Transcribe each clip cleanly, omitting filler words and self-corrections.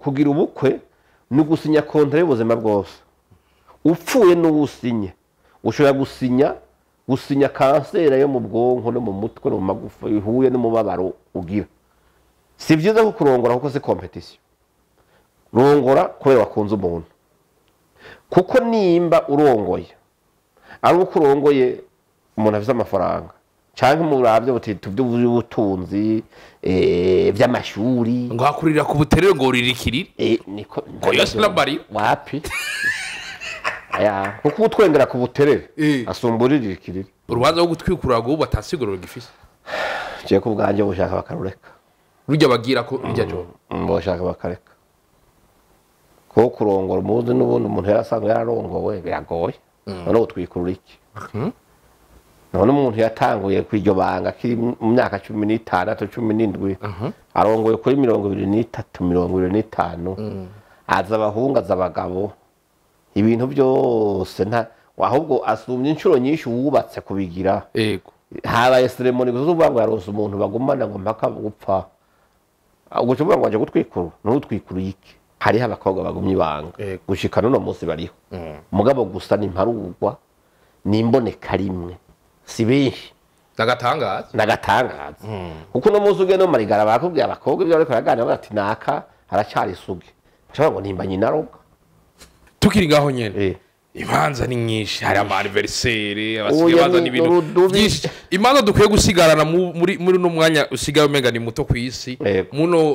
Kugira ubukwe ni ugusinya contrat y'ubuzima bwose. Upfuye n'uwusinye ushobora gusinya kanseri yo mu bwonko no mu mutwe no mu magufa ihuye n'umubabaro ugira. Si byiza ko kurongora kuko si competition. Rongora kubera wakunze umuntu, kuko nimba urongoye ari uko urongoye umuntu afite amafaranga canke muravyo buti tuvy'ubutunzi vy'amashuri ngo hakurira ku buterere ngo uririkirire niko ngo yose nabari wapi aya kuko utwengera ku buterere asumburirikirire. Urubanza rwo gutwikura ngo batasiguriro gifise je ku bwanje bushaka bakarureka rujya bagira ko rujya jo boshaka bakareka ko kurongora umuzi n'ubundi umuntu yarasanga yararongowe biragoye. None utwikurura iki? None umuntu yatanguye kwiryo banga kiri mu myaka 16 17 arongoye kuri 23 25 aza abahunga aza abagabo ibintu byose nta ahubwo asumye inshuro nyinshi wubatse kubigira. Yego habaye ceremony gusa uvuga ngo yaronse umuntu bagumana ngo mpaka gupfa ubwo cyo ngo aje gutwikura n'utwikura iki? Hariho abakobwa bagumye ibanga gushika none munsi bariho mugabo gusa ni mparugwa nimboneka rimwe si benshi nagatangaza kuko no munsi ugenda mu marigara bakubwiye abakobwa ibyo ariko araganira bati naka haracyari isugi bashobora ngo nimba nyina roga. Tukiri ngaho nyene imanza ni nyinshi, hari ama anniversaire abasigaye bazana ibintu byinshi. Imanza dukwiye gusigarana muri no mwanya usigaye umenga ni muto ku isi, muno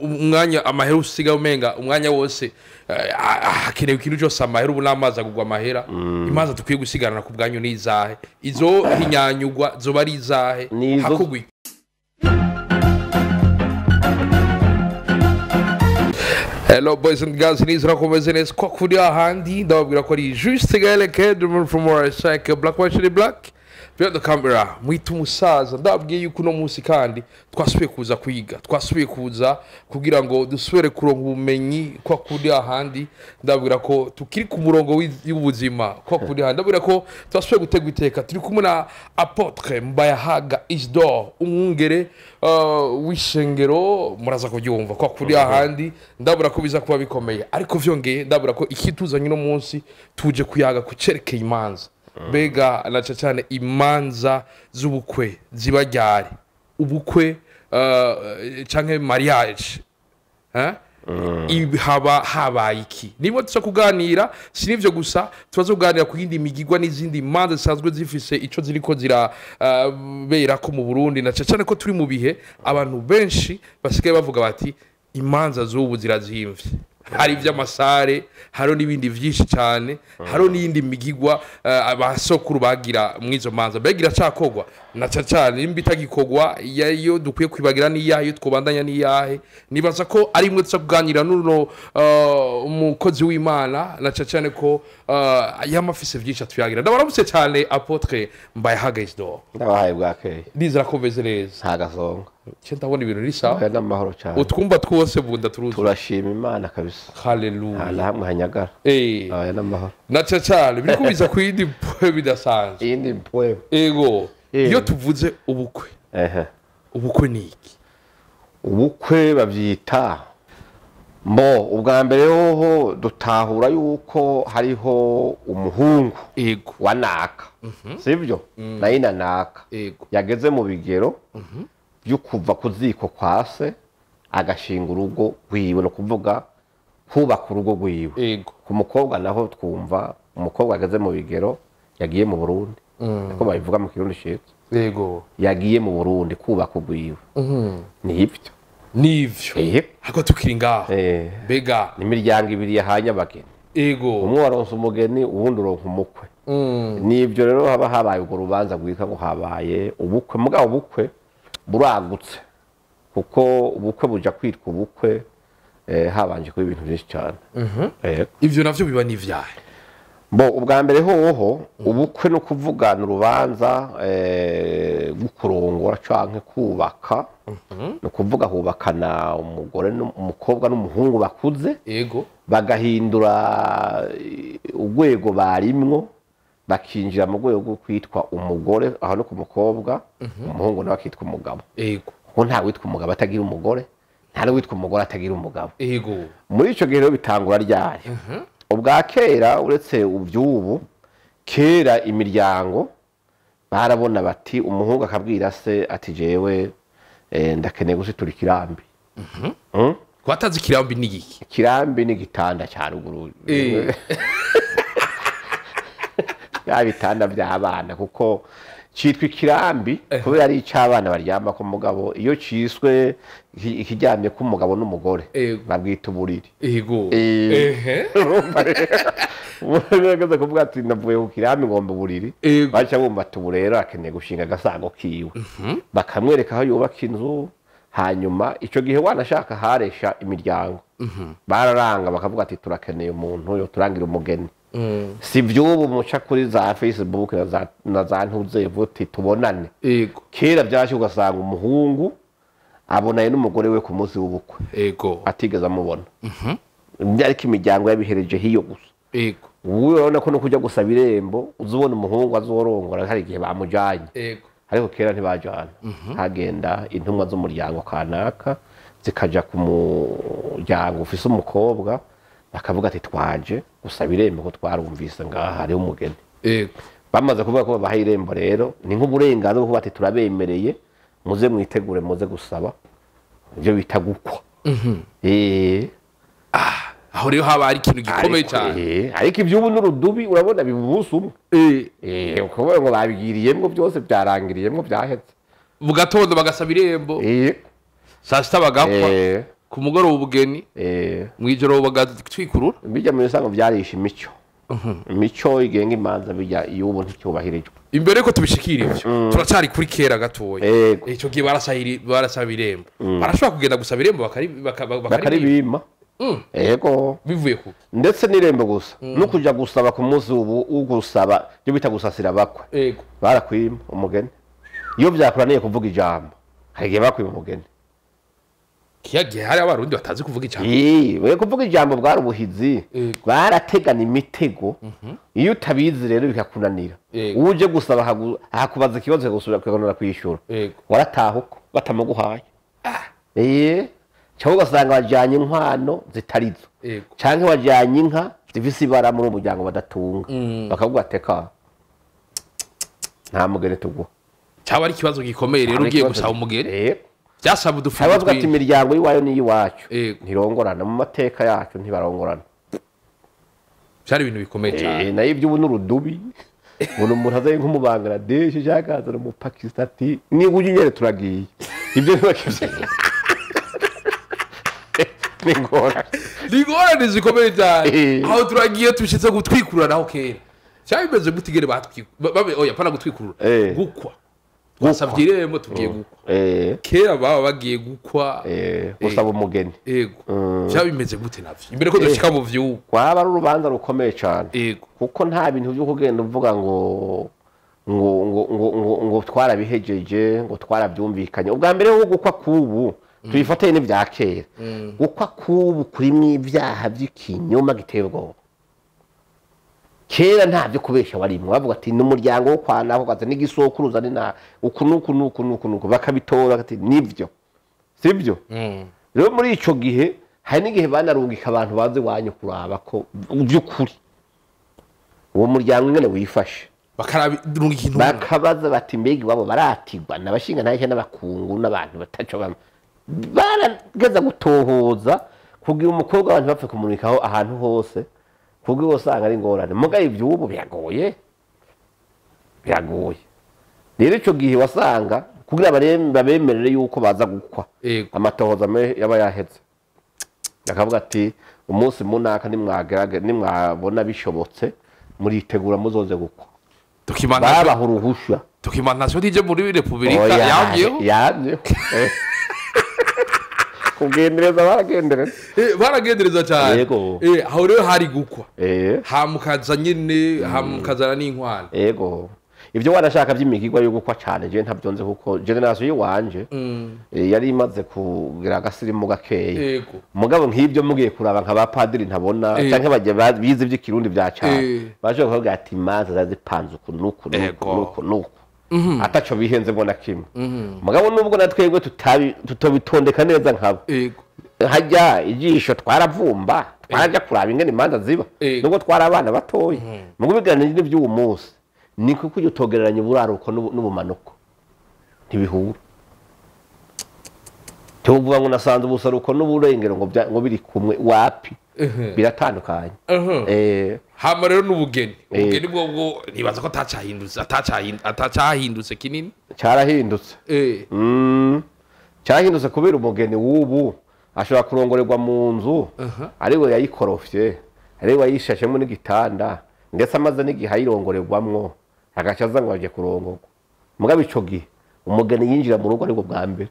umwanya amahera usigaye umenga umwanya wose hakenewe ikintu cyose amahera ubu n'amazi agugwa amahera. Imanza dukwiye gusigarana ku bwanyu ni izahe? Izo hinyanyugwa zoba ari izahe? Hakugwi Hello boys and girls, nizera ko mumeze neza ko kuri ahandi ndababwira ko ari Juste Gaël Kedman from RSK Black White Black behind the camera mwita umusaza. Ndababwiye yuko uno munsi kandi twasubiye kuza kwiga, twasubiye kuza kugira ngo dusubire kuronka ubumenyi kwa kuri ahandi. Ndababwira ko tukiri ku murongo w'ubuzima kwa kuri ahandi. Ndababwira ko twasubiye gutegwa iteka, turi kumwe na Apotre Mbayahaga Isidore, umwungere w'ishengero. Muraza kubyumva kwa kuri ahandi. Ndabura ko biza kuba bikomeye, ariko vyongeye ndabura ko ikituzanye uno munsi tuje kuyaga kucerekeye imanza. Mbega na cyane imanza z'ubukwe ziba ryari? Ubukwe canke mariage haba habaye iki? Nibo tuza kuganira, si nivyo gusa tubazo kuganira ku yindi migigwa n'izindi manza zisanzwe zifise ico ziriko zirabera ko mu Burundi, na cyane ko turi mu bihe abantu benshi basigaye bavuga bati imanza z'ubu zirazimvye. Hari ivy'amasare, haro n'ibindi vyinshi cyane, haro n'iyindi migigwa abasokuru bagira mwizo manza. Mbega iracakogwa na cyane nimba itagikogwa iyo dukwiye kwibagira n'iyahe twobandanya n'iyahe. Nibaza ko ari imwe tuza kuganira n'uno umukozi w'Imana, na cyane ko yamafise vyinshi atuyagira. Ndabaramutse cyane Apotre Mbayahaga Isidore. Ndabahaye bwakeye. Ndizera ko meze neza. Nta gasonga. Cyo ndabona ibintu ari sawa. N'amahoro cyane. Utwumva twose bunda turuzi. Turashima Imana kabisa. Haleluya. Nta hamwe hanyagara. Aya n'amahoro. Na cyane biri kubiza ku yindi poe bidasanzwe. Iyindi poe. Ego. Iyo tuvuze ubukwe. Ubukwe ni iki? Ubukwe bavyita mbo ubwa mbere hoho dutahura yuko hariho umuhungu ego wa naka. Sivyo? Na ina naka. Ego. Yageze mu bigero byo kuva kuziko kwase agashinga urugo rwiwe, no kuvuga kubaka urugo rwiwe. Ego. Ku mukobwa naho twumva umukobwa ageze mu bigero yagiye mu Burundi. Ko babivuga mu Kirundi shitse. Ego. Yagiye mu Burundi kubaka urwiwe. Ni ivyo. Nivyo. Hako tukiri ngaho. Mbega nimiryango ibiri yahanye abageni. Ego. Umwe waronse umugeni uwundi uronka umukwe. Nivyo rero haba habaye urwo rubanza rwitwa ngo habaye ubukwe. Mugabo ubukwe buragutse kuko ubukwe buja kwitwa ubukwe habanje kuba ibintu byinshi cyane. Ivyo navyo biba nivyahe? Bo ubwa mbere hoho ubukwe no kuvugana urubanza gukurongora canke kubaka, no kuvuga hubakana umugore n'umukobwa n'umuhungu bakuze. Yego. Bagahindura urwego barimwo bakinjira mu rwego rwo kwitwa umugore, aho no ku mukobwa, umuhungu nawe akitwa umugabo. Yego. Kuko nta witwa umugabo atagira umugore, Nta n'uwitwa umugore atagira umugabo. Ego. Muri ico gihe rero bitangura ryari? Ubwa kera, uretse uby'ubu, kera imiryango barabona bati umuhungu akabwira se ati jewe ndakeneye gusitura ikirambi. Kwatazi ikirambi ni iki? Ikirambi ni igitanda cya ruguru. Ya bitanda by'abana, kuko citwa ikirambi kubera ari icy'abana baryama ku mugabo. Iyo ciswe ikiryamye k'umugabo n'umugore babwita uburiri. Ego. Urageze kuvuga ati navuye ku kirambi ngomba uburiri, baca bumva ati ubu rero akeneye gushinga agasango kiwe, bakamwereka aho yubaka inzu. Hanyuma ico gihe wanashaka haresha imiryango, bararanga bakavuga ati turakeneye umuntu yo turangira umugeni. Si vy'ubu muca kuri za Facebook na za ntuze vuti tubonane. Ego. Kera byashe ugasanga umuhungu abonaye n'umugore we ku munsi w'ubukwe. Ego. Atigeze amubona. Ariko imiryango yabihereje hiyo gusa. Ego. Ubu urabona ko no kujya gusaba irembo uzubona umuhungu azorongora hari igihe bamujanye. Ego. Ariko kera ntibajana. Hagenda intumwa z'umuryango kanaka zikaja ku muryango ufise umukobwa, bakavuga ati twaje gusaba irembo ko twarumvise ngaha hariho umugeni. Ego. Bamaze kuvuga ko babaha irembo rero ni nk'uburenganzira bwo kuvuga ati turabemereye muze mwitegure muze gusaba, ibyo bita gukwa. Aho rero haba ari ikintu gikomeye cyane. Ariko iby'ubu n'urudubi urabona biba umunsi umwe. Ukuvuga ngo babigiriyemwo byose byarangiriyemwo byahetse. Mu gatondo bagasaba irembo. Saa sita bagakwa. Ku mugoroba ubugeni. Mw'ijoro bagatwikurura. Bijya mu bisango byarisha imico. Imico igenga imanza bijya iyo ubu nticyubahirijwe. Imbere ko tubishikira ivyo turacyari kuri kera gatoya. Ico gihe barasaba irembo. Barashobora kugenda gusaba irembo bakaribima. Ego. Bivuye ku ndetse n'irembo gusa no kuja gusaba ku munsi ubu ugusaba byo bita gusasira bakwe. Ego. Barakwima umugeni iyo byakuraniye kuvuga ijambo, hari igihe bakwima umugeni. Kiyagiye hari abarundi batazi kuvuga ijambo. We kuvuga ijambo bwari ubuhizi, barategana imitego. Iyo utabizi rero bikakunanira, uje gusaba hakubaza ikibazo gusubira kwigonora kwishura, warataha uko batamuguhaye. Cyangwa ugasanga wajyanye inkwano zitarizo, cyangwa wajyanye inka zifise ibara muri umuryango badatunga, bakavuga ateka nta mugeni tuguha. Cyaba ari ikibazo gikomeye rero ugiye gusaba umugeni. Byasaba udufungo twinshi. Ati imiryango y'iwayo n'iyiwacu ntirongorana, mu mateka yacu ntibarongorana. Byari ibintu bikomeye cyane. Nayo iby'ubu n'urudubi, ubona umuntu azaye nk'umubangladesh cyangwa akazana umupakistan ati niba ujya unyere turagiye. Ibyo ntibakivye. Ni ingorane zikomeye cyane. Aho turagiye tubishitse gutwikurura naho kera cyari bimeze gutigere batwikurura. Oya pana gutwikurura, gukwa. Twasabye irembo tugiye gukwa. Kera baba bagiye gukwa, gusaba umugeni. Ego. Cyari bimeze gute navyo imbere ko dushika mu vyuko? Kwaba ari urubanza rukomeye cyane. Kuko nta bintu byo kugenda uvuga ngo ngo ngo ngo ngo twarabihejeje, ngo twarabyumvikanye. Ubwa mbere wo gukwa kubu tubifatanye n'ibya kera. Gukwa kubu kuri mw'ibyaha by'ikinyoma giteye ubwoba. Kera nta byo kubesha warimwe, bavuga ati n'umuryango wo kwa nako kaza n'igisokuruza ni na uku nuku nuku nuku nuku, bakabitora ati nivyo sibyo. Rero muri ico gihe hari n'igihe banarungika abantu baze wanyu kuraba ko by'ukuri uwo muryango ngene wifashe, bakararungika intumwa, bakabaza bati mbega iwabo baratigwa n'abashinga ntahe n'abakungu n'abantu bataco bamwe. Barageza gutohoza kugira umukobwa abantu bapfe kumurikaho ahantu hose, kugira usanga ari ingorane. Mugaye iby'ubu biragoye, biragoye. Rero ico gihe wasanga kugira babemerere yuko baza gukwa, amatohoza yaba yaheze, akavuga ati umunsi munaka nimwabona bishobotse muritegura muzoze gukwa. Babaha uruhusha. Documentation ije muri Republika yamyeho. Yamyeho. Kugendereza baragendereza. Baragendereza cyane. Aho rero hari gukwa. Hamukaza nyine, hamukazana n'inkwano. Yego. Ibyo warashaka by'imigirwa yo gukwa cyane je ntabyonze kuko generation yiwanje yari imaze kugira agasirimu gakeya. Mugabo nk'ibyo mugiye kuraba nka ba padiri ntabona canke bajye bize by'ikirundi bya cyane. Baje kuvuga ati imanza zazipanze uku nuku nuku nuku. Ataco bihenze mbona kimwe. Mugabo nubwo natwebwe tutobitondeka neza nkabo. Hajya ijisho twaravumba, twaraja kuraba ingene imanza ziba, nubwo twari abana batoya. Mugo biganira n'ivy'uwo munsi ni kuko utogereranya uburaruko n'ubumanuko ntibihura. Tuvuga ngo nasanze ubusaruko n'uburengero ngo biri kumwe, wapi, biratandukanye. Hama rero n'ubugeni, ubugeni bwo nibaza ko atacahindutse kinini. Cyarahindutse. Cyarahindutse kubera umugeni w'ubu ashobora kurongorerwa mu nzu ariwe yayikorofye, ariwe yayishashemo n'igitanda, ndetse amaze n'igihe ayirongorerwamwo, agaca aza ngo aje kurongorwa. Mugabo ico gihe umugeni yinjira mu rugo aribwo bwa mbere.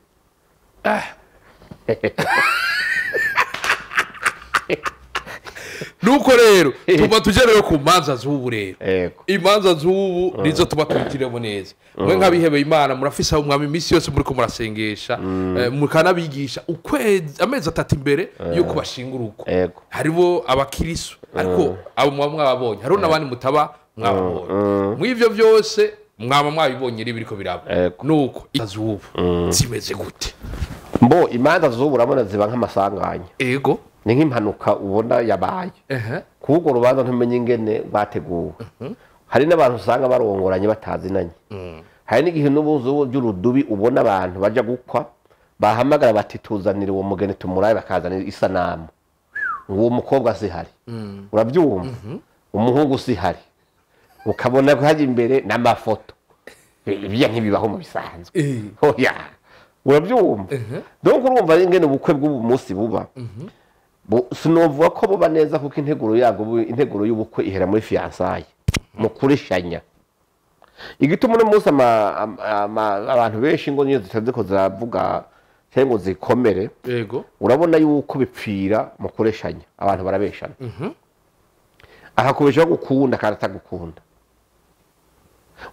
Nuko rero tuba tuje rero ku manza z'ubu rero. Imanza z'ubu nizo tuba tubitiremo neza. Mwe nk'abihebeye Imana murafise aho mwami imisi yose muriko murasengesha, mukanabigisha ukwezi amezi 3 imbere yuko bashinga urugo. Haribo abakirisu ariko abo mwaba mwababonye, hariho n'abandi mutaba mwababonye. Mw'ivyo byose mwaba mwabibonye biriko biraba. Nuko z'ubu zimeze gute? Mbo imanza z'ubu urabona ziba nk'amasanganya. Ego. Ni nk'impanuka ubona yabaye. Kuko rubanza ntumenye ingene bateguwe. Hari n'abantu usanga barongoranye batazinanye. Hari n'igihe n'ubuzu by'urudubi ubona abantu baja gukwa bahamagara bati tuzanire uwo mugeni tumuraye, bakazanira isanamu. Uwo mukobwa si hari. Urabyumva? Umuhungu si hari. Ukabona ko haje imbere n'amafoto. Ibyo ntibibaho mu bisanzwe. Oya. Urabyumva? Donc urumva ingene ubukwe bw'ubu munsi buba. Sinovuga ko buba neza kuko integuro yabwo, integuro y'ubukwe ihera muri fiançailles, mu kurishanya. Igituma no munsi abantu benshi ngo niyo zitaze ko ziravuga cyangwa ngo zikomere. Yego. Urabona yuko bipfira mu kureshanya, abantu barabeshana. Akakubesha gukunda kandi atagukunda.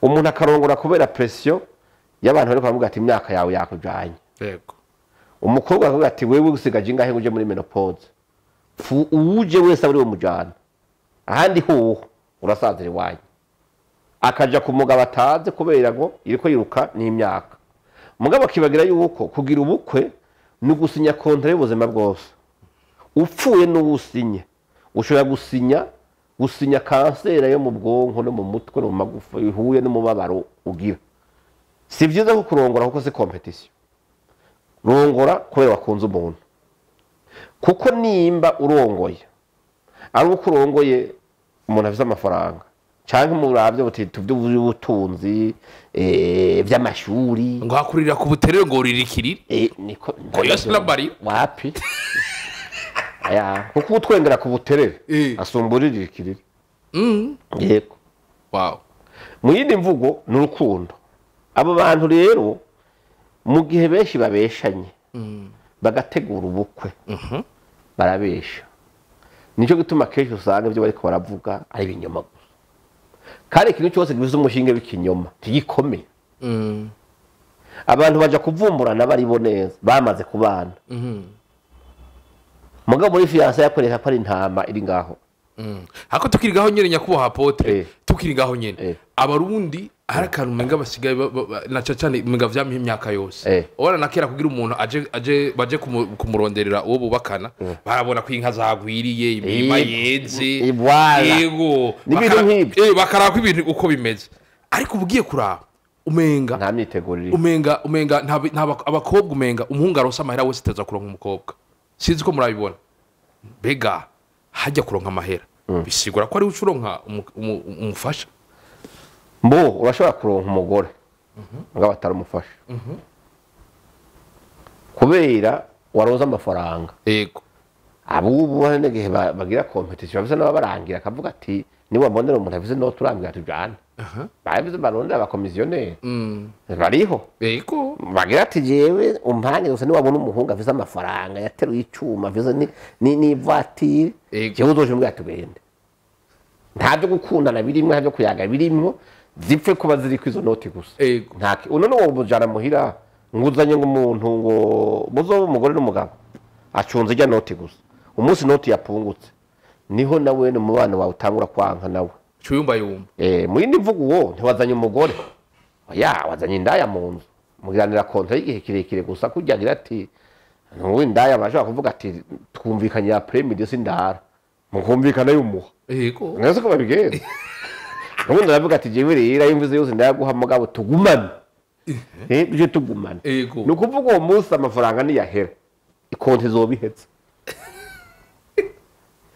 Umuntu akarongora kubera pression y'abantu bariko baravuga ati imyaka yawe yakujanye. Yego. Umukobwa akavuga ati wewe usigaje ingahe ngo uje muri menopause? Uje wese ari we mujana, ahandi hoho urasazira iwanyu. Akaja ku mugabo atazi kubera ngo iriko yiruka n'imyaka. Mugabo akibagira yuko kugira ubukwe ni ugusinya kontra y'ubuzima bwose. Upfuye n'ubusinye ushobora gusinya kanseri yo mu bwonko no mu mutwe no mu magufa ihuye n'umubabaro ugira. Si vyiza ko kurongora kuko si competition. Rongora kubera wakunze umuntu. Kuko nimba urongoye ari uko urongoye umuntu afise amafaranga canke muravye buti tuvy'ubutunzi vy'amashuri ngo hakurira ku buterere ngo uririkirire, niko ngo sinabari wapi. Aya kuko utwengera ku buterere asumba uririkirire. Yego. Wow. Mu yindi mvugo ni urukundo. Abo bantu rero mu gihe benshi babeshanye bagategura ubukwe barabesha. Nico gituma kenshi usanga ibyo bariko baravuga ari ibinyoma gusa. Kandi ikintu cyose gifise umushinge w'ikinyoma ntigikomeye. Abantu baja kuvumburana baribo neza bamaze kubana. Mugabo muri fiancé yakoreka ko ari intama iri ngaho. Hako tukiri ngaho nyene nyakubahwa apotre, tukiri ngaho nyene. Abarundi hari akantu umenga basigaye na cyane umenga vyamye imyaka yose. Ora nakera kugira umuntu aje baje kumuronderera uwo bubakana, barabona ko inka zagwiriye, imirima yeze. Yego. N'ibintu nk'ibyo. Bakaraba ibintu uko bimeze. Ariko ubugiye kuraba umenga nta myitegurire. Umenga nta abakobwa umenga umuhungu aronsa amahera wese ataza kuronka umukobwa. Sinzi ko murabibona. Bega hajya kuronka amahera bisigura ko ari ucuronka umufasha. Mbo urashobora kuronka umugore ngo batari umufasha. Kubera waronza amafaranga. Yego. Abubu hari bagira competition bafise n'abarangira akavuga ati ni wabonera umuntu afise no turambira tujana. Babize barondera abakomisiyoneri. Bariho. Yego. Bagira ati jewe umpange gusa ni wabona umuhungu afise amafaranga yateruye icuma afise ni vatire. Jewe uzoje mbwa tugende. Nta byo gukundana birimwe, nta byo kuyaga birimwe, zipfe kuba ziri kwizo noti gusa. Nta uno no mujana muhira nguzanye ngo umuntu ngo muzobe umugore n'umugabo acunze ijya noti gusa. Umunsi noti yapungutse niho nawe n'umubano wawe utangura kwanka nawe. Cuyumba yumba. Mu yindi mvugo uwo ntiwazanye umugore. Oya wazanye indaya mu nzu. Mugiranira kontra y'igihe kirekire gusa kugira ati Nuwe ndaya bashaka kuvuga ati twumvikanye ya premide sindara. Mukumvikana yumuha. Yego. Nese ko babigenza. Nubundi aravuga ati jewe rero imvuze yose ndayaguha mugabo tugumane. Tuje tugumane. Yego. Nukuvuga uwo munsi amafaranga niyahera. Ikonti zobihetse.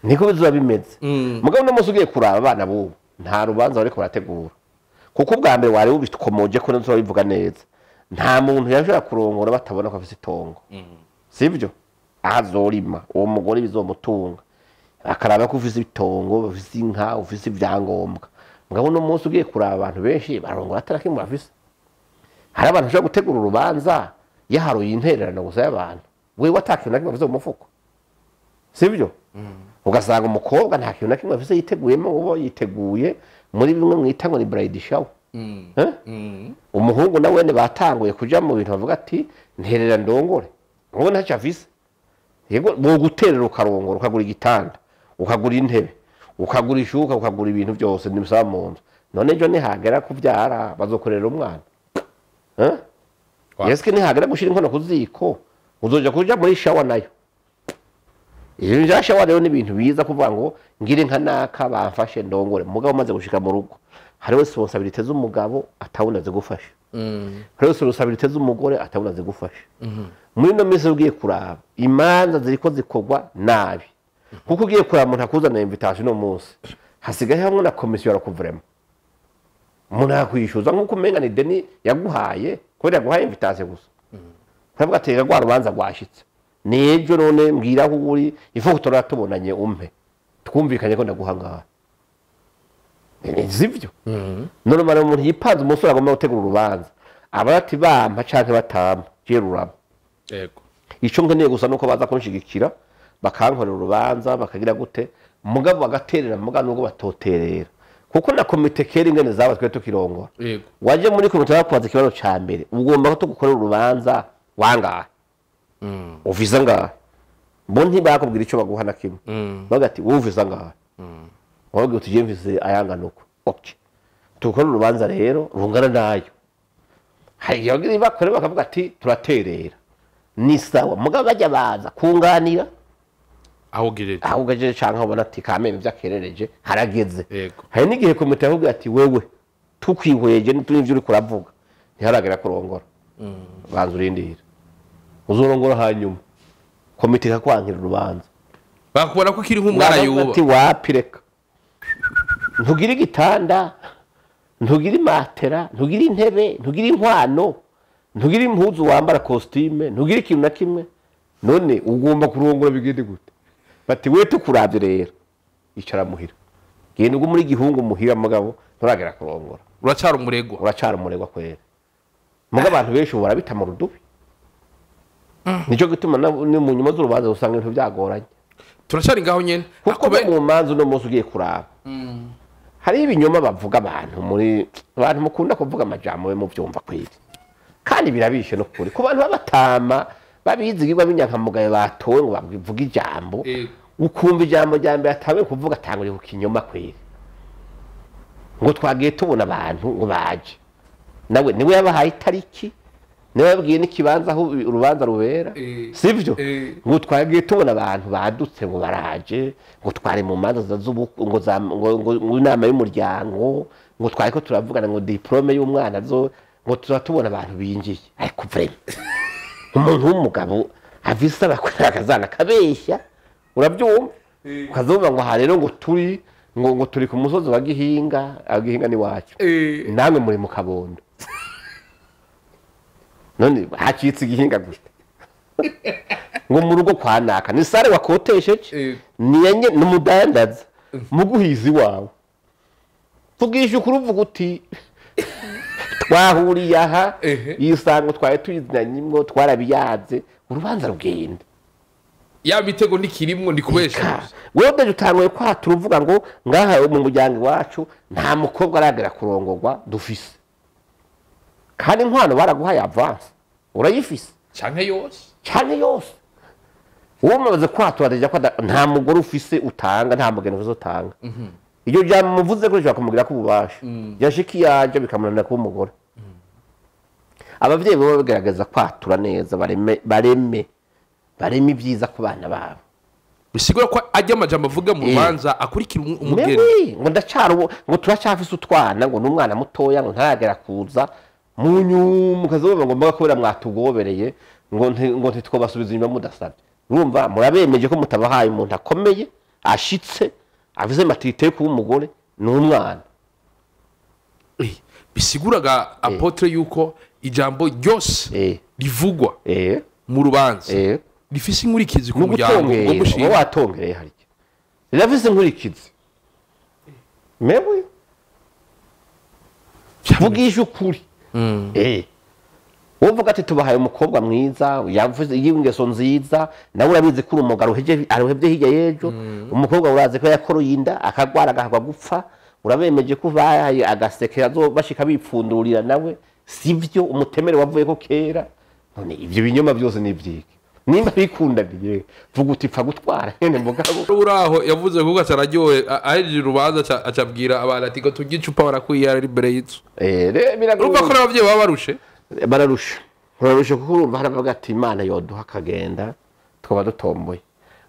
Niko bizoba bimeze. Mugabo no munsi ugiye kuraba abana bubu nta rubanza bariko barategura. Kuko ubwa mbere wari ubikomoje ko nzo bivuga neza. Nta muntu yashobora kurongora batabona ko afise itongo. Sivyo? Ahazorima uwo mugore bizomutunga. Akaraba ko ufise itongo, ufise inka, ufise ibyangombwa. Mugabo no munsi ugiye kuraba abantu benshi barongora atarakimwe afise. Hari abantu bashobora gutegura urubanza yaharuye intererano gusa y'abantu. Wewe watakintu na kimwe afise mu mufuko. Sivyo? Ugasanga umukobwa nta kintu na kimwe afise yiteguyemo, ubo yiteguye muri bimwe mwita ngo ni bride shower. Umuhungu nawe ne batanguye kuja mu bintu bavuga ati nterera ndongore. Ngo ntacyo afise. Yego bo guterera ukarongora ukagura igitanda, ukagura intebe, ukagura ishuka, ukagura ibintu byose nimusaba mu nzu. None ejo nihagera kuvyara bazokorera umwana. Yeske nihagera gushira inkono kuziko, uzoja kuja muri shower nayo. Ibintu bya shower rero ni ibintu biza kuvuga ngo ngire nka naka bamfashe ndongore. Mugabo umaze gushika mu rugo hariho responsabilité z'umugabo atabona zigufasha. Hariho responsabilité z'umugore atabona zigufasha. Muri no minsi ugiye kuraba imanza ziriko zikorwa nabi. Kuko ugiye kuraba umuntu akuzana invitation no munsi hasigaye hamwe na commission yarakuvurema. Umuntu akwishyuza nkuko umenga ni deni yaguhaye kubera yaguhaye invitation gusa. Ntabwo atega rwa rubanza rwashitse. Nejo none mbwira aho uri ifu turatubonanye umpe twumvikanye ko ndaguhangaha. Sivyo? None mara umuntu yipanze umusore agomba gutegura urubanza aba ati bampa canke batampa je ruraba. Yego. Ico nkeneye gusa nuko baza kunshigikira bakankorera urubanza bakagira gute mugabo bagaterera mugabo nubwo batoterera. Kuko na komite kera ingene zaba twe tukirongora. Yego. Waje muri komite bakwaza ikibazo ca mbere ugomba ko tugukorera urubanza wangahe. Uvisa ngahe. Bo ntibakubwira ico baguha na kimwe. Bagati uvisa ngahe. Wabwiye uti je mvise ayangana uko. Okay. Tukora urubanza rero rungana nayo. Hari igihe bakore bakavuga ati turaterera. Ni sawa mugabo bajya baza kunganira aho gejeje. Aho gejeje canke ubona ati kameme vyakerereje harageze. Yego. Hari n'igihe komite yavuga ati wewe tukwihweje n'ivyo uri kuravuga ntiharagera kurongora. Banza urindira. Uzorongora hanyuma. Komite ikakwankira urubanza. Bakubona ko kiri nk'umwana yuba. Ati wapireka. Ntugira igitanda, ntugira imatera, ntugira intebe, ntugira inkwano, ntugira impuzu wambara costume, ntugira ikintu na kimwe. None ugomba kurongora bigende gute? Bati we tukuravye rero. Icara muhira. Genda ugu muri gihungu muhira mugabo nturagera kurongora. Uracara umuregwa. Uracara umuregwa kwera. Mugabo abantu benshi barabita mu rudubi. Nico gituma mu nyuma z'urubanza usanga ibintu byagoranye. Turacari ngaho nyene. Kuko mu manzu no munsi ugiye kuraba. Hari ibinyoma bavuga abantu muri abantu mukunda kuvuga amajambo we muvyumva kwiri. Kandi birabishe no kuri. Ku bantu babatama babizigirwa binyankamugaye batowe ngo bavuge ijambo. Ukumva ijambo rya mbere atawe kuvuga atanguriye ku kinyoma kwiri. Ngo twagiye tubona abantu ngo baje. Nawe niwe yabahaye itariki. Niwe yabwiye n'ikibanza aho urubanza rubera. Sivyo? Ngo twagiye tubona abantu badutse ngo baraje, ngo twari mu manza z'ubukwe ngo ngo inama y'umuryango, ngo twari ko turavugana ngo diplome y'umwana zo ngo tuzatubona abantu binjiye. Ariko vraiment umuntu w'umugabo avisa bakorera akazana kabeshya urabyumva ukazumva ngo ha rero ngo turi ngo turi ku musozi wa Gihinga, Gihinga ni wacu. Namwe muri mu Kabondo. None hacitse Gihinga gute? Ngo mu rugo kwa naka ni sare wakotesheje niyenye numudandaza muguhizi wawe. Vugisha ukuri uti twahuriye aha isango twari tuyizinanye imwo twarabiyaze urubanza rugenda. Ya mitego nikirimwo ndikubesha. Wewe ndaje utangoye kwatura uvuga ngo ngaha mu muryango wacu nta mukobwa aragera kurongorwa dufise. Kandi inkwano baraguhaye avance urayifise canke yose. Canke yose. Uwo mumaze kwatura deja ko nta mugore ufise utanga nta mugeni ufise utanga. Iyo byamuvuze ko ushobora kumubwira ko ububasha. Yashiki yaje bikamunanira kuba umugore. Abavyeyi bo bagerageza kwatura neza bareme Barema ibyiza ku bana babo. Bisigura ko ajya amajambo avuga mu rubanza akurikira umugeni. Ngo ndacara ubu, ngo turacyafise utwana, ngo n'umwana mutoya, ngo ntaragera kuza mu nyuma ukazoba ngo mbaga kubera mwatugobereye, ngo ntitwobasubiza inyuma mudasabye. Urumva murabemeje ko mutabahaye umuntu akomeye ashitse avuze maturité yo kuba umugore n'umwana. Bisiguraga apôtre yuko ijambo ryose rivugwa mu rubanza rifise inkurikizi ku muryango ngo mushinga watongereye harya rirafise inkurikizi. Mewe vugisha ukuri. Wovuga ati tubahaye umukobwa mwiza yavuze y'ingeso nziza, nawe urabizi ko umugabo aruhevye hirya y'ejo, umukobwa urazi ko yakoroye inda akagwara agahagwa gupfa, urabemeje ko bahaye agaseke azobashika bipfundurira nawe, sivyo umutemere wavuye ko kera. None ivyo binyoma byose ni ivyiki? Nimba bikundaniye vuga uti pfa gutwara nyene mugabo. Uraho yavuze kuko acararyohe ahejeje urubanza acabwira abantu ati ko turya icupa barakwiye ari imbere y'inzu. Urumva ko n'abavyeyi baba barushe? Bararusha kuko urumva haravuga ati Imana yoduha akagenda twaba dutomboye.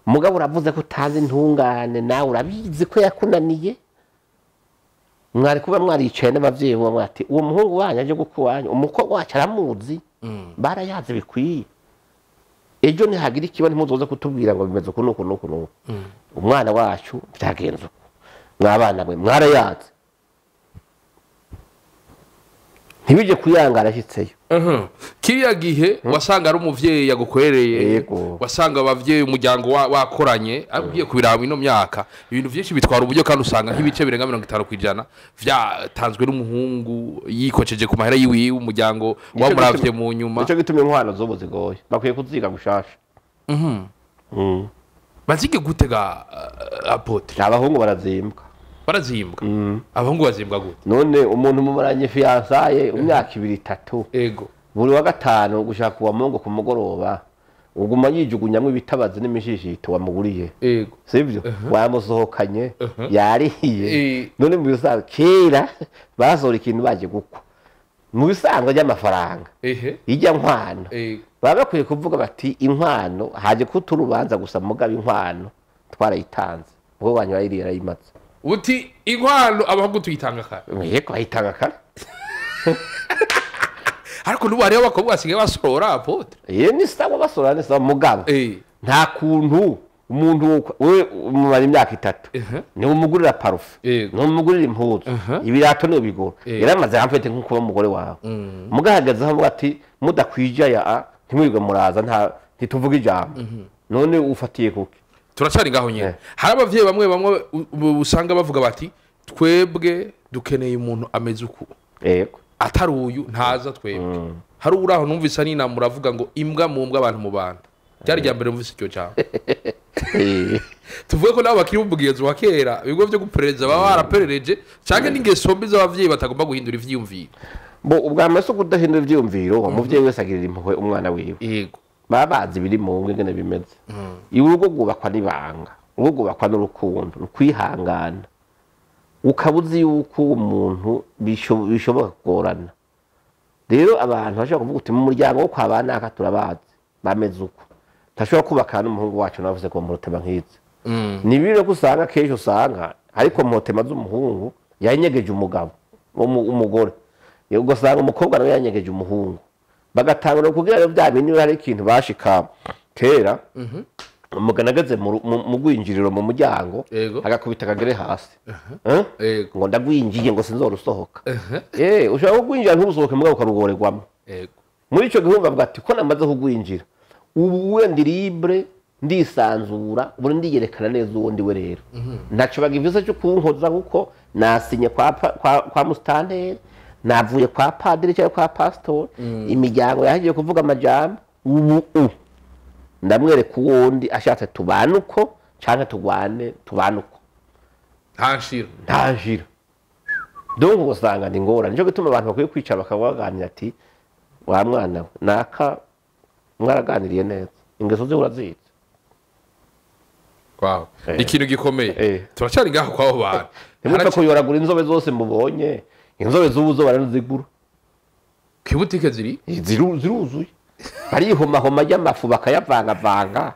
Mugabo uravuze ko utazi intungane, nawe urabizi ko yakunaniye. Mwari kuba mwaricaye n'abavyeyi bo mwati uwo muhungu wanyu aje gukuwanya umukobwa wacu aramuzi, barayazi bikwiye. Ejo ntihagira ikiba ntimuzoze kutubwira ngo bimeze uku nuku nuku nuku. Umwana wacu byagenze uko, mwabana mwe mwarayazi, ntibije kuyangara ashitseyo. Kiriya gihe wasanga ari umuvyeyi yagukwereye, wasanga abavyeyi umuryango wakoranye, ugiye kubiraba ino myaka ibintu vyinshi bitwara uburyo, kandi usanga nk'ibice birenga 50% vyatanzwe n'umuhungu yikoceje ku mahera yiwiwe, umuryango wamuravye mu nyuma. Nico gituma inkwano zobo zigoye, bakwiye kuziga gushasha. Bazige gutega apôtre. Abahungu barazimbwa. Barazimbwa. Abahungu bazimbwa gute? None umuntu mumaranye fiançaye imyaka 2 3. Ego. Buri wa gatanu gushaka kuwa Mungu ku mugoroba uguma yijugunyamwe ibitabazi n'imishishito wamuguriye. Ego. Sivyo? Wamusohokanye yarihiye. None mu bisanzwe kera bazora ikintu baje gukwa. Mu bisanzwe ry'amafaranga. Ijya nkwano. Baba bakwiye kuvuga bati inkwano haje kuturubanza gusa mugaba inkwano twarayitanze. Ubwo wanyu bayiriye arayimaze. Uti inkwano abahungu tuyitanga kare. Yego bayitanga kare. Ariko nubu hariho abakobwa basigaye basorora apôtre. Ni sawa basorora ni sawa mugabo. Nta kuntu umuntu we umara imyaka 3 ni umugurira parufe, ni umugurira impuzu, ibirato ni ubigura. Yaramaze amfete nko kuba umugore wawe. Mugahagaze aho ati mudakwija ya ntimwirwe muraza nta ntituvuga ijambo. None ufatiye kuki? Turacari ngaho nyene. Hari abavyeyi bamwe bamwe usanga bavuga bati twebwe dukeneye umuntu ameze uku. Yego. Atari uyu ntaza twebwe. Hari uraho numvise nina muravuga ngo imbwa mu mbwa abantu mu bantu. Cyari rya mbere numvise icyo cyane. Tuvuge ko nabo bakiri umugenzo wa kera ibigo byo guperereza baba baraperereje canke n'ingeso mbi z'abavyeyi batagomba guhindura ivyiyumviro. Bo ubwa mbere kudahindura ivyiyumviro umuvyeyi wese agirira impuhwe umwana wiwe. Yego. Baba bazi biri mu ngo ingene bimeze. Urugo rwubakwa n'ibanga, urugo rwubakwa n'urukundo, rukwihangana. Ukabuzi yuko umuntu bishoboka kugorana. Rero abantu bashobora kuvuga uti mu muryango wo kwa banaka turabazi bameze uko. Ntashobora kubaka n'umuhungu wacu navuze ko murotema nkizi. Ni biro ko usanga kejo usanga ariko murotema z'umuhungu yanyegeje umugabo umugore. Ugasanga umukobwa nawe yanyegeje umuhungu. Bagatangura kugira bya bintu hari ikintu bashika kera. Umuganagaze mu gwinjiriro mu muryango agakubita kagere hasi. Ngo ndagwinjiye ngo sinzorusohoka. Ushobora kugwinjira ntusohoke mugabo ukarugorerwamo. Muri ico gihe bavuga ati ko namaze kugwinjira ubu we ndi libre ndisanzura ubu ndiyerekana neza uwo ndi we rero. Ntaco bagivuze cyo kunkoza kuko nasinye kwa mustanteri, navuye kwa padiri cyangwa kwa pastor, imiryango yagiye kuvuga amajambo ubu ndamwereka uwundi ashatse tubane uko canke tugwane tubane uko. Nta nshira. Donc usanga ni ngorane. Nico gituma abantu bakwiye kwicara bakabaganira ati wa mwana naka mwaraganiriye neza ingeso ze urazizi. Wow. Ikintu gikomeye. Turacari ngaho kwabo bantu. Ntimupfe kuyoragura inzobe zose mubonye. Inzobe z'ubu zo baranzigura. Kibutike ziri? Ziruzuye. Barihomahoma y'amafu bakayavangavanga.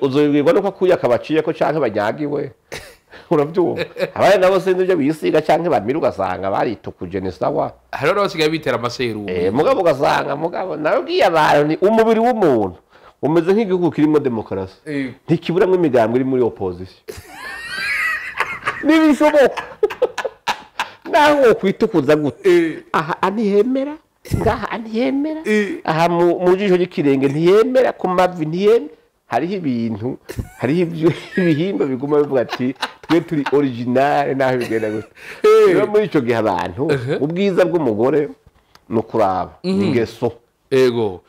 Uzobwirwa nuko akuye akabaciye ko canke banyagiwe. Uravyumva? Abana nabo sinzi ibyo bisiga canke bamira ugasanga baritukuje ni sawa. Hariho n'abasigaye bitera amaserumu. Mugabo ugasanga mugabo nabwiye abantu ni umubiri w'umuntu umeze nk'igihugu kirimo demokarasi. Ntikiburamwo imigambwe iri muri opposition. Ntibishoboka. Naho wokwitukuza gute? Aha ntihemera, ngaha ntihemera, aha mu jisho ry'ikirenge ntihemera, ku mavi ntihemera. Hariho ibintu, hariho ibihimba biguma bivuga ati twe turi original naho bigenda gute. Rero muri ico gihe abantu ubwiza bw'umugore no kuraba ingeso. Ego.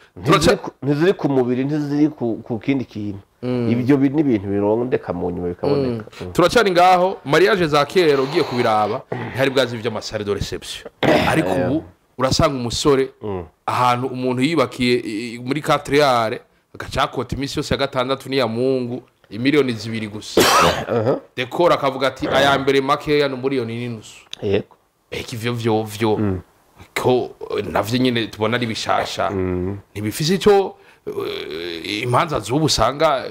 Ntiziri ku mubiri, ntiziri ku kindi kintu. Ibyo ni ibintu birondeka mu nyuma bikaboneka. Turacari ngaho mariage za kera ugiye kubiraba ntihari bwazi ivy'amasare de reception. Ariko ubu urasanga umusore ahantu umuntu yibakiye muri 4 are agacakota iminsi yose ya gatandatu ni ya Mungu imiliyoni 2 gusa. Dekora akavuga ati aya mbere makeya no miliyoni n'inusu. Yego. Eka ivyo vyo ko navyo nyine tubona ari bishasha. Ntibifise ico imanza z'ubu usanga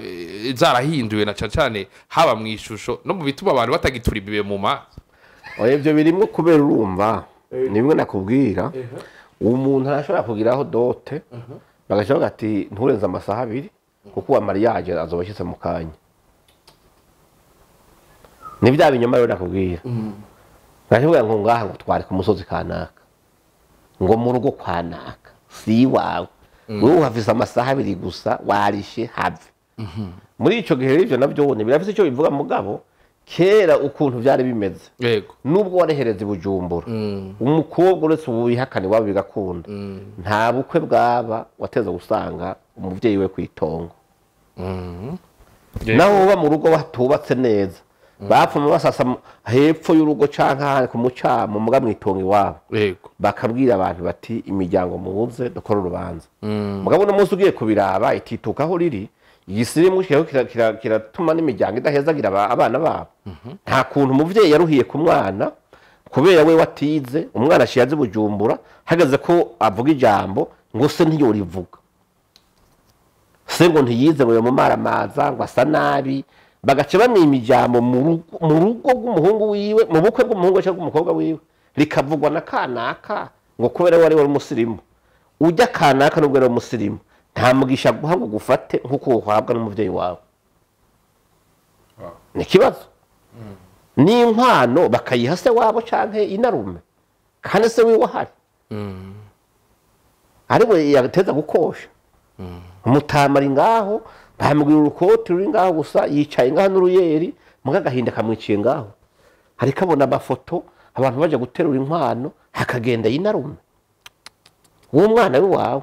zarahinduwe na cyane haba mu ishusho no mu bituma abantu batagitura ibibe mu mazi. Oya ivyo birimwo kubera urumva ni bimwe nakubwira. Umuntu arashobora kugiraho dote bagaca ati nturenze amasaha 2 kuko wa mariage azoba ashitse mu kanya. Ni bya binyoma rero nakubwira. Ndavuga ngo ngaha ngo twari ku musozi kanaka, ngo mu rugo kwa naka si iwawe. Wewe uhafise amasaha 2 gusa warishe have. Muri ico gihe ivyo navyo wone birafise ico bivuga mugabo kera ukuntu vyari bimeze. Yego. Nubwo warehereza Bujumbura umukobwa uretse ubihakane wabo bigakunda nta bukwe bwaba wateza gusanga umuvyeyi we kwitongo. Naho uba mu rugo batubatse neza bapfuma basasa hepfo y'urugo canke ahandi ku mucamo muga mwitongo iwabo. Yego. Bakabwira abantu bati imiryango muze dukora urubanza. Mugabo no munsi ugiye kubiraba itituka aho riri igisirimu kiratuma n'imiryango idahezagira abana babo. Nta kuntu umuvyeyi yaruhiye ku mwana kubera we watize umwana ashiyaze Bujumbura hageze ko avuga ijambo ngo se ntiyorivuga. Se ngo ntiyize ngo yomumaramaza ngo asa nabi bagaca bamwima ijambo mu rugo rw'umuhungu wiwe mu bukwe bw'umuhungu cyangwa bw'umukobwa wiwe rikavugwa na kanaka ngo kubera wari wari umusirimu. Ujya kanaka nubwo ari umusirimu nta mugisha guha ngo gufate nkuko uhabwa n'umuvyeyi wawe. Ni kibazo. Ni inkwano bakayiha se wabo canke inarume kandi se wiwe ahari. Ariko yateza gukosha. Umutamari ngaho bamugwira urukoti ruri ngaho gusa yicaye ngaho n'uruyeri muga agahinda kamwiciye ngaho. Hariko abona amafoto abantu baje guterura inkwano hakagenda yinarume. Uwo mwana we wawe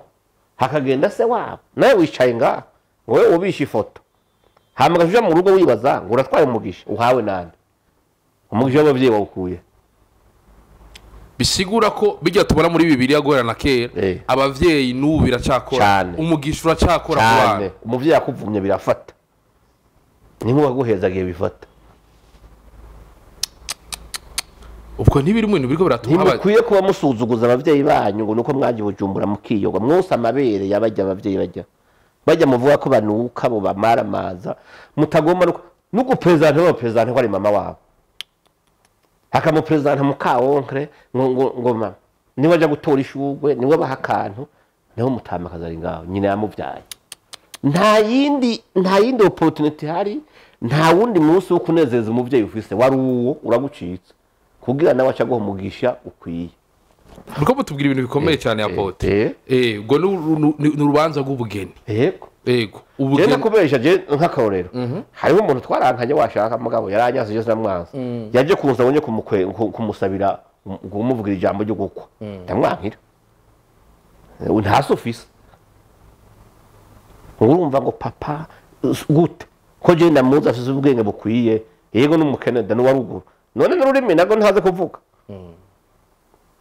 hakagenda se wabo nawe wicaye ngaho wowe ubisha ifoto. Hama uja mu rugo wibaza ngo uratwaye umugisha uhawe nande? Umugisha w'abavyeyi wawukuye. Bisigura ko bijya tubona muri Bibiliya guhera na kera abavyeyi n'ubu biracakora umugisha uracakora ku bana. Umuvyeyi akuvumye birafata. Ni nkuba guhezagiye bifata. Ubwo ntibiri mu bintu biriko biratuma ntimukwiye kuba musuzuguza abavyeyi banyu ngo nuko mwaje Bujumbura mukiyoga mwose amabere yabajya abavyeyi bajya muvuga ko banuka bo bamaramaza mutagomba no guprezanta bo prezanta ko ari mama wabo. Akamuprezanta muka onkre ngo ngo mama niwe aja gutora ishugwe niwe baha akantu niho mutamakaza ari ngaho nyina yamuvyaye. Nta yindi opportunity hari, nta wundi munsi wo kunezeza umuvyeyi ufise wari uwo uragucitse kugira nawe aca guha umugisha ukwiye. Nuko mutubwira ibintu bikomeye cyane apote. Ubwo ni urubanza rw'ubugeni. Yego. Yego. Ubugeni nakubesha je nk'akarorero. Hariho umuntu twarankanye washaka mugabo yaranyase je namwanza. Yaje kuza wonye kumusabira kumuvugira ijambo ryo gukwa. Ndamwankira. Nta sofisi. Urumva ngo papa gute ko je ndamuza afise ubwenge bukwiye yego n'umukeneda n'uwaruguru. None n'ururimi nago ntaze kuvuga.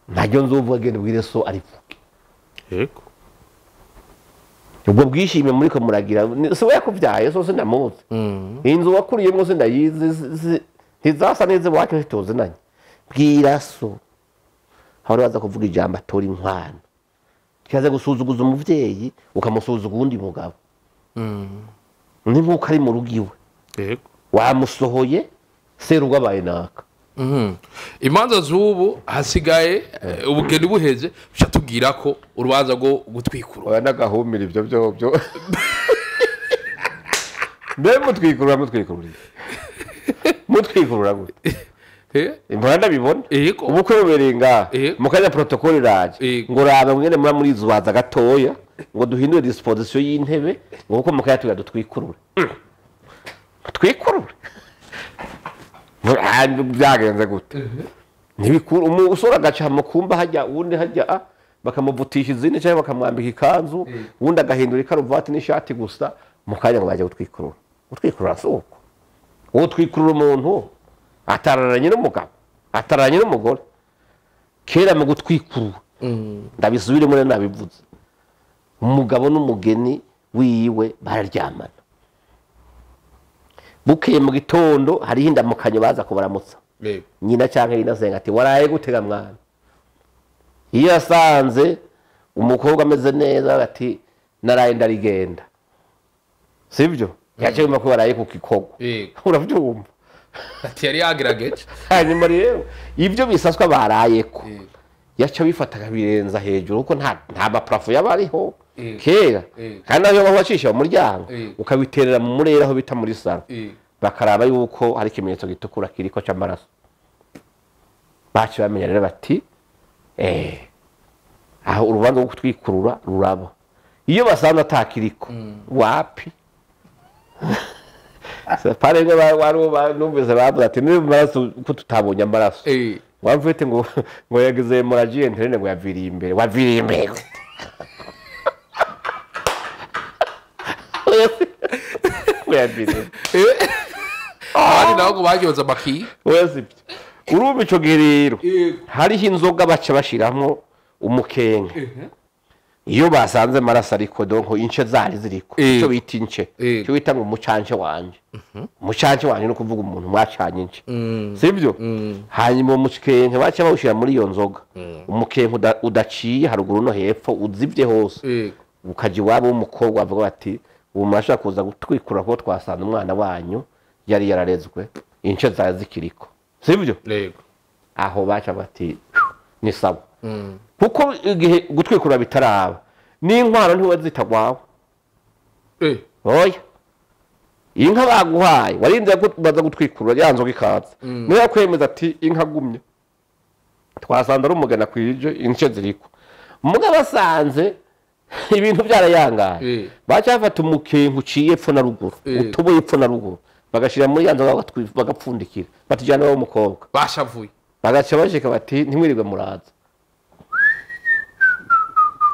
Ntajyo nzovuga genda bwire so arivuge. Yego. Ubwo bwishimye muri ko muragira so yakuvyaye so sindamuzi. Inzu wakuriyemwo sindayizi ntizasa neza iwacu ntituzinanye. Bwira so. Aho baza kuvuga ijambo atora inkwano. Kirazira gusuzuguza umuvyeyi ukamusuzuguza uwundi mugabo. Ni nk'uko ari mu rugo iwe. Yego. Wamusohoye serugo abaye naka. Imanza z'ubu hasigaye ubugeni buheze uca tubwira ko urubanza rwo gutwikurura. Oya n'agahumira ibyo byo. Mbe mutwikurura mutwikurura. Mutwikurura gute? Impora ndabibona. Yego. Ubukwe bubereye ngaha. Yego. Mukanya protocole iraje. Yego. Ngo raba mwene mura muri zubaza gatoya ngo duhindure disposition y'intebe ngo kuko mukanya tuga dutwikurure. Twikurure. Byagenze gute? Ntibikuru umusore agaca mu kumba hajya uwundi hajya bakamuvutisha izindi cyangwa bakamwambika ikanzu uwundi agahindura ikaruvati n'ishati gusa mukanya ngo bajya gutwikurura. Gutwikurura si uko. Utwikurura umuntu atararanye n'umugabo, atararanye n'umugore. Kera mu gutwikurura ndabisubire muri nabivuze. Umugabo n'umugeni wiwe bararyamana. Bukeye mu gitondo hariho indamukanyo baza kubaramutsa. Nyina canke inasenga ati waraye gutega mwana. Iyo yasanze umukobwa ameze neza ati naraye ndarigenda. Sivyo? Yaje ko waraye ku kikogwa. Uravyumva? Ati yari yagerageje. Hanyuma rero ivyo bisaswa barayeko. Yaca bifata kabirenza hejuru kuko nta maprafo yabariho kera. Kandi nayo babacisha mu muryango ukabiterera mu murera aho bita muri salo. Bakaraba yuko hari ikimenyetso gitukura kiriko c'amaraso. Baci bamenya rero bati aho urubanza rwo gutwikurura ruraba. Iyo basanze atakiriko wapi? Pare ngo numvise bavuze ati niba amaraso ko tutabonye amaraso. Wamvete ngo yagize hemorrhagie interne ngo yaviriye imbere. Waviriye imbere. Waviriye. Ari naho ngo bagyoza amaki. Oya sibyo. Urumva ico gihe rero hariho inzoga baca bashiramwo umukenke. Iyo basanze amaraso ariko donc ince zari ziriko. Ico bita ince. Ico bita ngo umucance wanje. Umucance wanje no kuvuga umuntu mwacanye ince. Sibyo? Hanyuma umukenke baca bawushira muri iyo nzoga. Umukenke udaciye haruguru no hepfo uzivye hose. Ukaja iwabo w'umukobwa bavuga bati ubu murashaka kuza gutwikura ko twasanze umwana wanyu yari yararezwe ince zari zikiriko. Sibyo? Yego. Aho baca bati ni sawa. Kuko igihe gutwikura bitaraba n'inkwano ntiwazitagwawe. Oya. Inka baguhaye warinze baza gutwikura ya nzoga ikaza. Niyo yakwemeza ati inka gumye. Twasanze ari umugana kwije ince ziriko. Muga basanze ibintu byarayangaye. Baca bafata umukenke uciye epfo na ruguru, utoboye epfo na ruguru. Bagashira muri ya nzoga bagapfundikira. Batijana wo mukobwa. Bashavuye. Bagaca bashika bati ntimwirirwe muraza.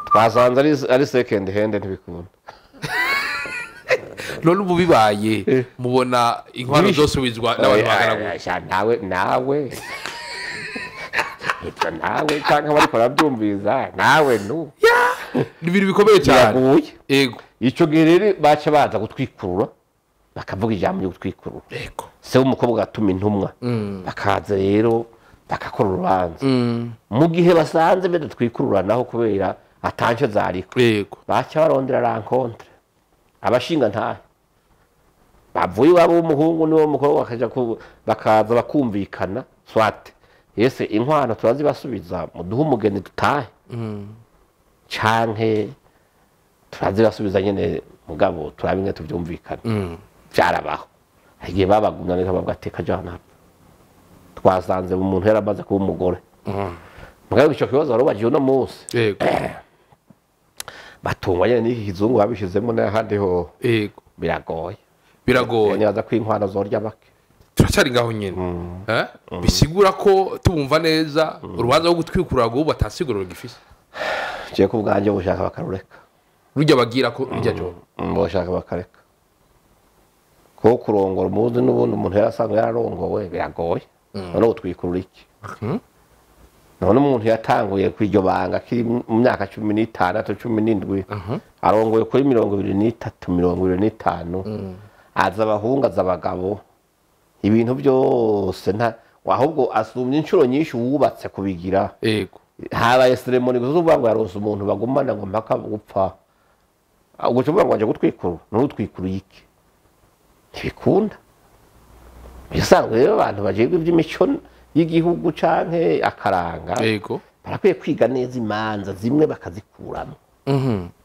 Twasanze ari second hand ntibikunda. None ubu bibaye mubona inkwano zosubizwa n'abantu bagana nawe nawe. Ipfa nawe canke bariko barabyumviza nawe nu. Ni ibintu bikomeye cyane. Yego. Ico gihe rero baca baza gutwikurura bakavuga ijambo ryo gutwikurura. Yego. Se w'umukobwa atuma intumwa. Bakaza rero bakakora urubanza. Mu gihe basanze badatwikurura naho kubera atanje zariko. Yego. Baca barondera rencontre. Abashinga ntahe. Bavuye iwabo w'umuhungu niwo mukobwa bakaja bakaza bakumvikana swate. Yese inkwano turazibasubiza muduhe umugeni dutahe. Canke turazibasubiza nyene mugabo turabinge tuvyumvikana. Byarabaho. Hagiye babagumya neza bavuga ati kajana. Twasanze umuntu yaramaze kuba umugore. Mugabo ico kibazo warubaje uno munsi. Yego. Batungwa nyene n'iki kizungu babishizemo n'ahandi ho. Yego. Biragoye. Biragoye. Nyaza kwinkwano zorya bake. Turacari ngaho nyene. Bisigura ko tubumva neza urubanza rwo gutwikurura go batasigurura gifise. Je ko bwanje bushaka bakarureka. Rujya bagira ko rujya jo. Boshaka bakareka. Ko kurongora umuzi n'ubundi umuntu yarasanzwe yararongowe biragoye. None utwikurura iki? None umuntu yatanguye kwiryo banga kiri mu myaka 16 17 arongoye kuri 23 25 aza abahungu aza abagabo ibintu byose nta ahubwo asumye inshuro nyinshi wubatse kubigira. Yego. Habaye cérémonie gusa, uvuga ngo yaronse umuntu bagumana ngo mpaka gupfa, ubwo uvuga ngo aje gutwikurura, ntutwikuruye iki? Ntibikunda. Bisanzwe rero abantu bajejwe iby'imico y'igihugu canke akaranga barakwiye kwiga neza imanza zimwe bakazikuramo.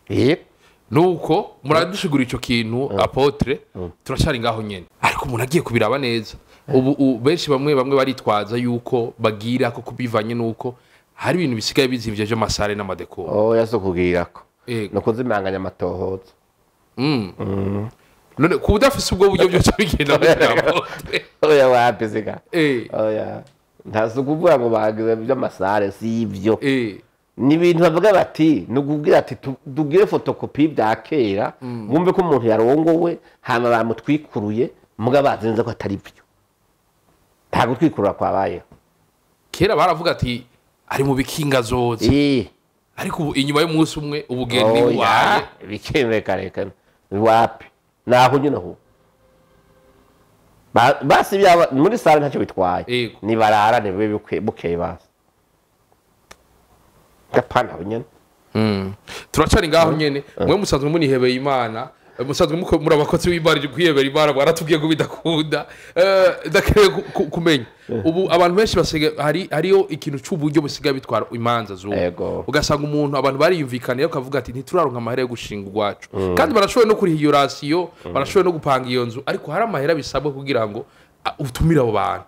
Yego. Nuko muradushigura ico kintu, apôtre, turacari ngaho nyene, ariko umuntu agiye kubiraba neza ubu benshi bamwe bamwe baritwaza yuko bagira ko kubivanye nuko hari ibintu bisigaye bizimvye vy'amasare n'ama décors. Oya, so kubwirako Yego. no kuzimanganya amatohoza. None ku udafise ubwo buryo byose bigenda gute, apôtre? Oya, wapi siga. Oya, ntazi ukuvuga ngo bagize by'amasare, si ibyo. Ni ibintu bavuga bati ni ukubwira ati tugire photocopie bya kera, bumve ko umuntu yarongowe, hama bamutwikuruye, muga bazi neza ko atari byo, nta gutwikurura kwabayeho. Kera baravuga ati ari mu bikinga zoza, ariko ubu inyuma y'umunsi umwe ubugeni Oya, bubaye. Bikemeka reka, wapi, naho nyine aho basi byaba muri salle ntacyo bitwaye. Nibararane bube bukeye basi, gapana aho nyine. Turacari ngaho nyene. Mwe musanzwe munihebeye Imana, musanzwe muri abakozi b'Imana, ibyo kwihebera Imana baratubwiye ko bidakunda. Ndakeneye kumenya ubu abantu benshi basigaye hariyo ikintu c'uburyo busigaye bitwara imanza z'ubu. Ugasanga umuntu, abantu bariyumvikaniye, ukavuga ati ntituraronka amahera yo gushinga urwacu, kandi barashoboye no kuriha iyo ration, barashoboye no gupanga iyo nzu, ariko hari amahera bisabwa kugira ngo utumire abo bantu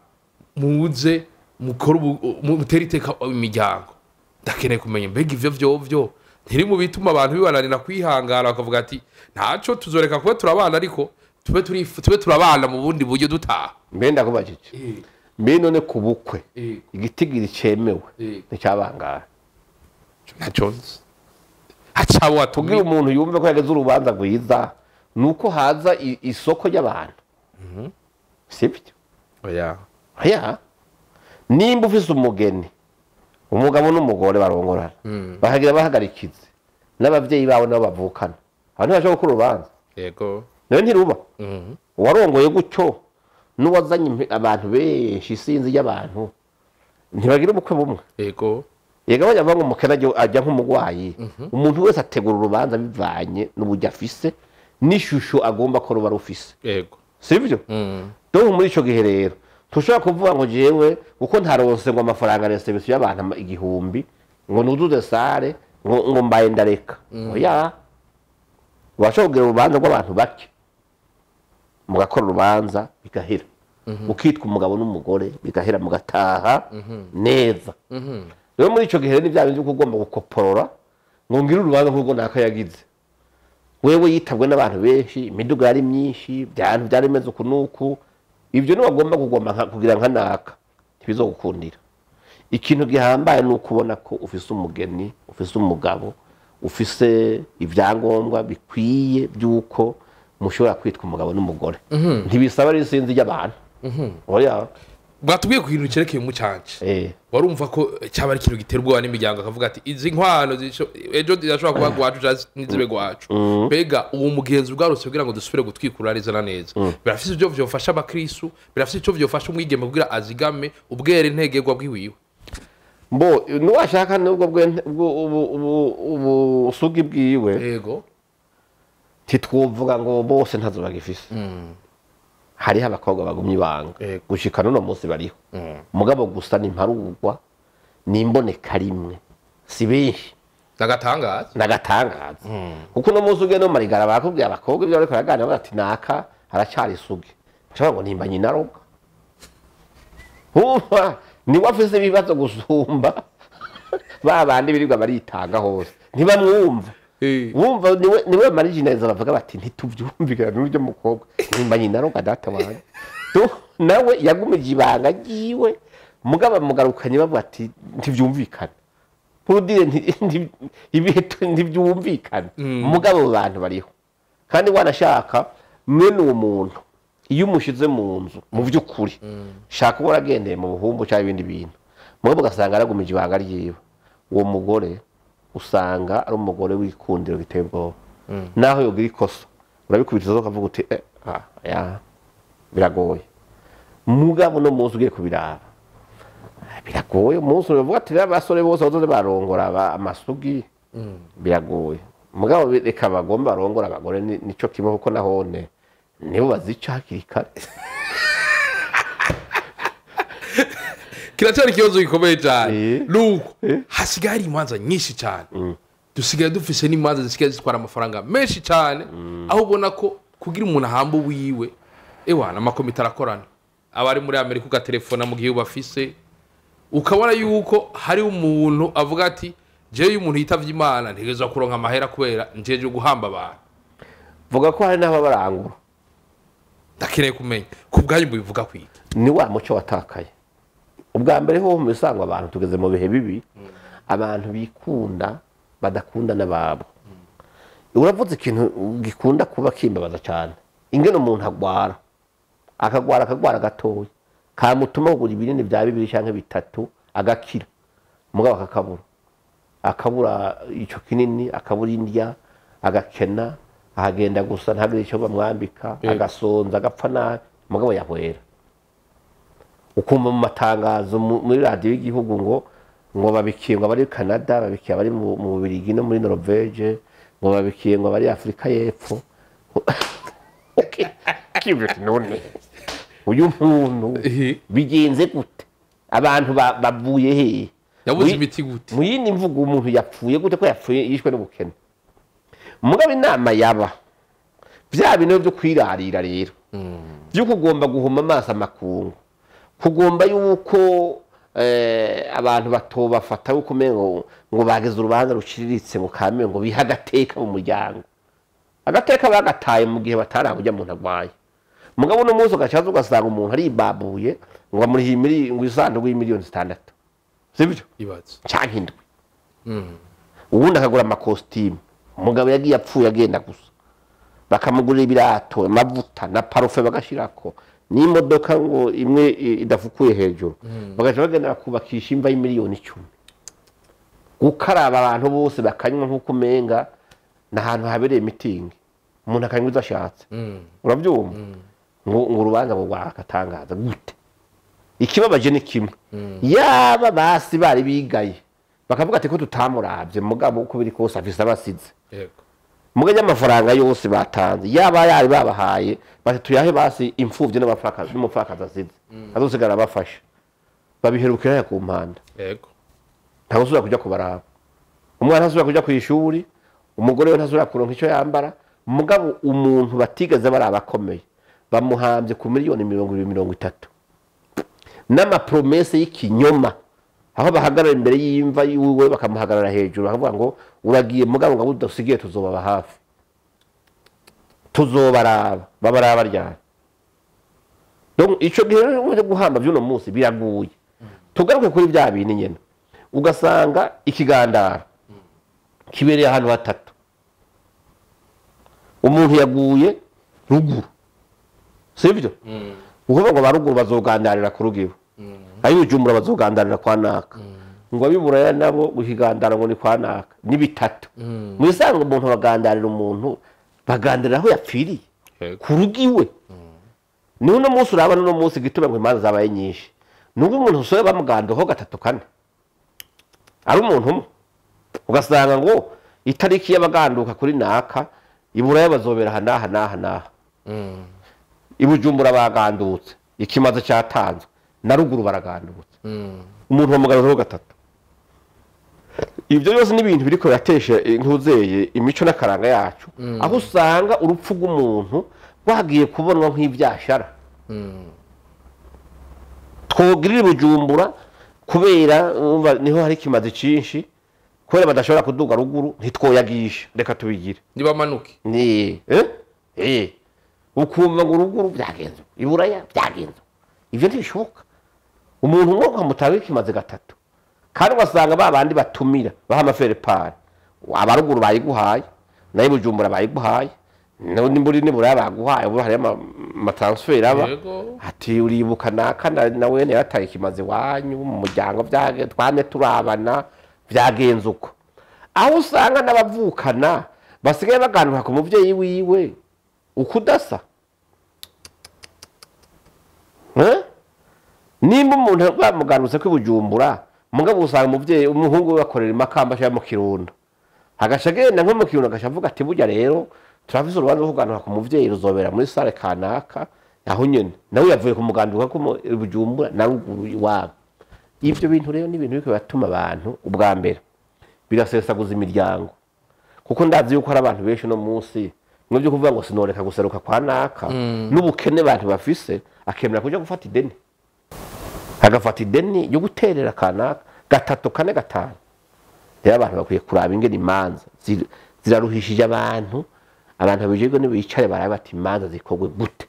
muze mukore mutere iteka imiryango. Ndakeneye kumenya mbega ivyo vyovyo ntiri mu bituma abantu bibananira kwihangana, bakavuga ati ntaco tuzoreka kuba turabana, ariko tube turabana mu bundi buryo dutaha. Mbe ndakubajije, mbe none ku bukwe igitigiri cemewe nticyabangara? Ntaco nzi, hacabo Kugira watumiye. umuntu yumve ko yageze urubanza rwiza nuko haza isoko ry'abantu, sibyo? Oya. Oya, nimba ufise umugeni, umugabo n'umugore barongorana, bakagira bahagarikize n'abavyeyi babo nabo bavukana, abantu ntibashobora gukora urubanza. Nawe ntiruba uwarongoye gutyo n'uwazanye abantu benshi, isinzi ry'abantu, ntibagira ubukwe bumwe. Yega, bajya bavuga ngo umukene ajya nk'umurwayi. Umuntu wese ategura urubanza bivanye n'uburyo afise n'ishusho agomba ko ruba rufise. Sibyo? Donc muri ico gihe rero tushobora kuvuga ngo jewe uko ntaronse ngo amafaranga réception y'abantu 1000 ngo nuzuze salle ngo mbaye ndareka. Oya, washobora kugira urubanza rw'abantu bake, mugakora urubanza bigahera, ukitwa umugabo n'umugore bigahera, mugataha neza. Rero muri ico gihe rero ni bya bindi uko ugomba gukoporora ngo ngire urubanza nk'urwo naka yagize wewe, yitabwe n'abantu benshi, imiduga yari myinshi, byantu byari bimeze uku n'uku. Ibyo niwagomba kugomba kugira nka naka, ntibizogukundira. Ikintu gihambaye ni uko ubona ko ufise umugeni, ufise umugabo, ufise ibyangombwa bikwiye by'uko mushobora kwitwa umugabo n'umugore. Ntibisaba rero isinzi ry'abantu, oya. Bwatubwiye ku kintu cyerekeye umucanje. Warumva ko cyaba ari ikintu gitera ubwoba n'imiryango, akavuga ati izi nkwano ejo zirashobora kuba gwacu canke ntizibe gwacu. Mbega uwo mugenzi ubwarutse kugira ngo dusubire gutwikura neza na neza, birafise ivyo vyofasha abakristu, birafise ico vyofasha umwigeme kugira azigame ubwere ntegerwa bwiwiwe? Mbo nuwashaka nubwo ubusugi bwiwe, titwovuga ngo bose ntazo bagifise. Hariho abakobwa bagumye ibanga. Gushika n'uno munsi bariho, mugabo gusa ni imparugwa, ni imboneka rimwe, si benshi. Nagatangaza. Nagatangaza, kuko uno munsi ugenda mu marigara barakubwira abakobwa ibyo bariko baraganira, bavuga ati naka aracyari isugi, bashobora ngo nimba nyina aroga. Wumva niwe afise ibibazo gusumba ba bandi birirwa baritanga hose, ntibamwumva. Wumva niwe marginaliza, bavuga bati ntituvyumvikana n'uryo mukobwa, nimba nyina aroga data wanjye. Nawe yagumije ibanga ryiwe, mugabo mugarukanye bavuga ati ntivyumvikana. Purudire ibihe ntibyumvikana. Mugabo abo bantu bariho, kandi wanashaka mwene uwo muntu iyo umushize mu nzu, mu by'ukuri shaka uba waragendeye mu buhumbu cyangwa ibindi bintu, mugabo ugasanga aragumije ibanga ryiwe, uwo mugore usanga ari umugore wikundiro biteye ubwoba. Naho yogira ikosa urabikubitiza ukavuga uti ah, ya biragoye. Mugabo no munsi ugiye kubiraba Biragoye umunsi uvuga ati abasore bose bazoze barongora amasugi. Biragoye. Mugabo reka bagomba barongora abagore nico kimwe kuko nahone nibo bazica hakiri kare. Kiracyari ikibazo gikomeye cyane. Nuko hasigaye hari imanza nyinshi cyane. Dusigaye dufise n'imanza zisigaye zitwara amafaranga menshi cyane, aho ubona ko kugira umuntu ahamba wiwe ewana amakomite arakorana. Abari muri Amerika ugatelefona mu gihe ubafise, ukabona yuko hari umuntu avuga ati jewe umuntu yitavye Imana ntegerezwa kuronka amahera kubera njeje guhamba abantu. Vuga ko hari n'aba barangura. Ndakeneye kumenya ku bwanyu bivuga kwiki. Ni wa muco watakaye. Ubwa mbere ho mu bisanzwe abantu tugeze mu bihe bibi, abantu bikunda badakunda n'ababo. Uravuze ikintu gikunda kuba kimbabaza cyane. Ingene umuntu agwara, akagwara akagwara gatoya, kamutuma kugura ibinini bya bibiri canke bitatu agakira. Mugabo akakabura. Akabura ico kinini, akabura indya, agakena, ahagenda gusa ntagire ico bamwambika, agasonza agapfa nabi, mugabo yahwera. Ukumva mu matangazo muri radio y'igihugu ngo babikiye ngo abari Canada, babikiye abari mu Bubiligi no muri Norvege, ngo babikiye ngo abari Afrika y'Epfo. Okay. Kibyo none. Uyu muntu bigenze gute? Abantu bavuye he? Yabuze imiti gute? Mu yindi mvugo umuntu yapfuye gute ko yapfuye yishwe n'ubukene? Mugabo inama yaba bya bintu byo kwirarira rero. Byo kugomba guhuma amaso amakungu. Kugomba yuko abantu batobafata yuko umengo ngo bageze urubanza ruciriritse ngo kame ngo biha agateka mu muryango. Agateka bagataye mu gihe batarabujya umuntu agwaye. Mugabo no munsi ugacaza ugasanga umuntu ari babuye ngo amurihi ngo isanduku y'imiliyoni 6. Sibyo? Ibaze. Canke indwi. Ubundi akagura amakositimu. Umugabo yagiye apfuye agenda gusa. Bakamugurira ibirato, amavuta na parufe bagashirako. N'imodoka ngo imwe idafukuye hejuru. Bagaca bagenda bakubakisha imva y'imiliyoni 10. Gukaraba abantu bose bakanywa nkuko umenga n'ahantu habereye mitingi. Umuntu akanywa izo ashatse. Urabyumva? Ngo urubanza ngo rwakatangaza gute? Ikibabaje ni kimwe. Yaba basi bari bigaye bakavuga ati ko tutamuravye mugabo uko biri kose afise abasize. Yego. Mugabo amafaranga yose batanze yaba yari babahaye bati tuyahe basi imfuvye n'abapfakazi n'umupfakazi asize. Azosigara bafasha. Babiherukira ku mpanda. Yego. Ntabwo usubira kuja kubaraba. Umwana ntasubira kuja kwishuri, umugore we ntasubira kuronka ico yambara, mugabo umuntu batigeze barabakomeye bamuhambye ku miliyoni 20-30. N'amapromese y'ikinyoma aho bahagarara imbere y'imva yiwe bakamuhagarara hejuru bakavuga ngo uragiye mugabo ngo udasigiye tuzobaba hafi, tuzobaraba babaraba ryari. Donc ico gihe rero guhamba by'uno munsi biraguye. Tugaruke kuri bya bintu nyene, ugasanga ikigandara kibereye ahantu hatatu. Umuntu yaguye ruguru, sivyo? Uvuga ngo baruguru bazogandarira ku rugibo, ayo Bujumbura bazogandarira kwa naka, ngo abiburaya nabo guhigandara ngo ni kwa naka, ni bitatu. Mu isango umuntu bagandarira umuntu bagandarira aho yapfiriye ku rugiwe. Ni uno munsi urabana no munsi gituma ngo imanza zabaye nyinshi. Nubwo umuntu usoye bamugandaho gatatu kane ari umuntu umwe, ugasanga ngo itariki y'abaganduka kuri naka iburaya bazobera aha n'aha n'aha n'aha. Ibujumbura bagandutse, ikimaze cyatanzwe, na ruguru baragandutse. Umuntu bamugaruraho gatatu. Ibyo byose ni ibintu biriko biratesha inkuzeye imico n'akaranga yacu, aho usanga urupfu rw'umuntu rwagiye kubonwa nk'ibyashara. Twogirira Bujumbura kubera niho hari ikimaze cinshi, kubera badashobora kuduga ruguru ntitwoyagisha, reka tubigire nibamanuke. Ni ukumva ngo ruguru byagenze, iburaya byagenze, ivyo ntibishoboka. Umuntu umwe ukamutanga ikimaze gatatu, kandi ugasanga ba bandi batumira baha amaferepari, abaruguru bayiguhaye, nayo Bujumbura bayiguhaye, n'imburi n'iburaya baguhaye, ubu hari amatransfer aba ati uribuka naka na wene yarataye ikimaze wanyu mu muryango twame turabana byagenze uko. Aho usanga n'abavukana basigaye baganura ku muvyeyi wiwe ukudasa. Nimba umuntu bamuganutse ko Bujumbura, mugabo usanga umuvyeyi umuhungu we bakorera imakamba cyangwa mu Kirundo, agaca agenda nko mu Kirundo agaca avuga ati burya rero turafise urubanza rwo kuganuka ku muvyeyi ruzobera muri sale kanaka, aho nyene nawe yavuye kumuganduka ko Bujumbura na ruguru iwabo. Ivyo bintu rero ni ibintu biriko biratuma abantu ubwa mbere birasesaguza imiryango, kuko ndazi yuko hari abantu benshi no munsi mwe byo kuvuga ngo sinoreka guseruka kwa naka, n'ubukene abantu bafise akemera kuja gufata ideni, agafata ideni yo guterera kanaka 3 4 5. Rero abantu bakwiye kuraba ingene imanza ziraruhishije abantu, abantu bijejwe n'ibicare baraba bati imanza zikorwe gute.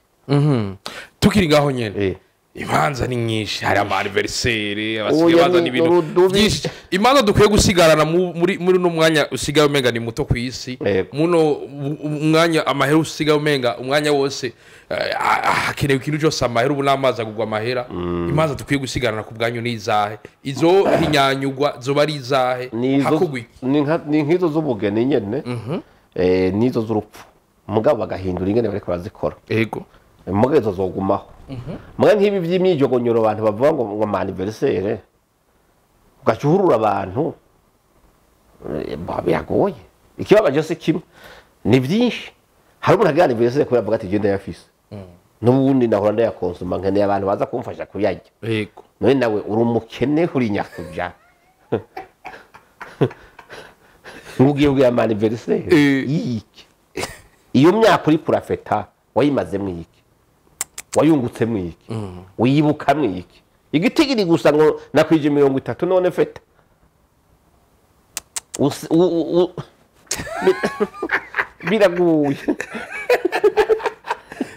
Tukiri ngaho nyene imanza ni nyinshi, hari ama anniversaire, abasigaye bazana ibintu byinshi. Imanza dukwiye gusigarana muri no mwanya usigaye umenga ni muto kwisi, muno umwanya amahera usigaye umenga umwanya wose hakenewe ikintu cyose amahera, ubu n'amazi agugwa amahera. Imanza dukwiye gusigarana ku bwanyu ni izahe? Izo hinyanyugwa zoba ari izahe? Hakugwa iki? Ni nk'izo z'ubugeni nyene, n'izo z'urupfu, mugabo bagahindura ingene bariko barazikora. Yego, mugabo izo zogumaho. Mugabo nk'ibi by'imyijogonyoro abantu bavuga ngo ama anniversaire ugacuhurura abantu, biragoye. Ikibabaje se kimwe ni byinshi. Hari umuntu agira anniversaire kubera avuga ati genda yafise, n'ubundi nahora ndayakonsoma nkeneye abantu baza kumfasha kuyarya. Yego, none nawe uri umukene uri nyakuja ngugiye kugira ama anniversaire yiki? Iyo myaka uri kurafeta wayimazemwo iki? Wayungutsemo iki? Wiyibukamwo iki? Igitigiri gusa ngo nakwije 30 none feta biraguye.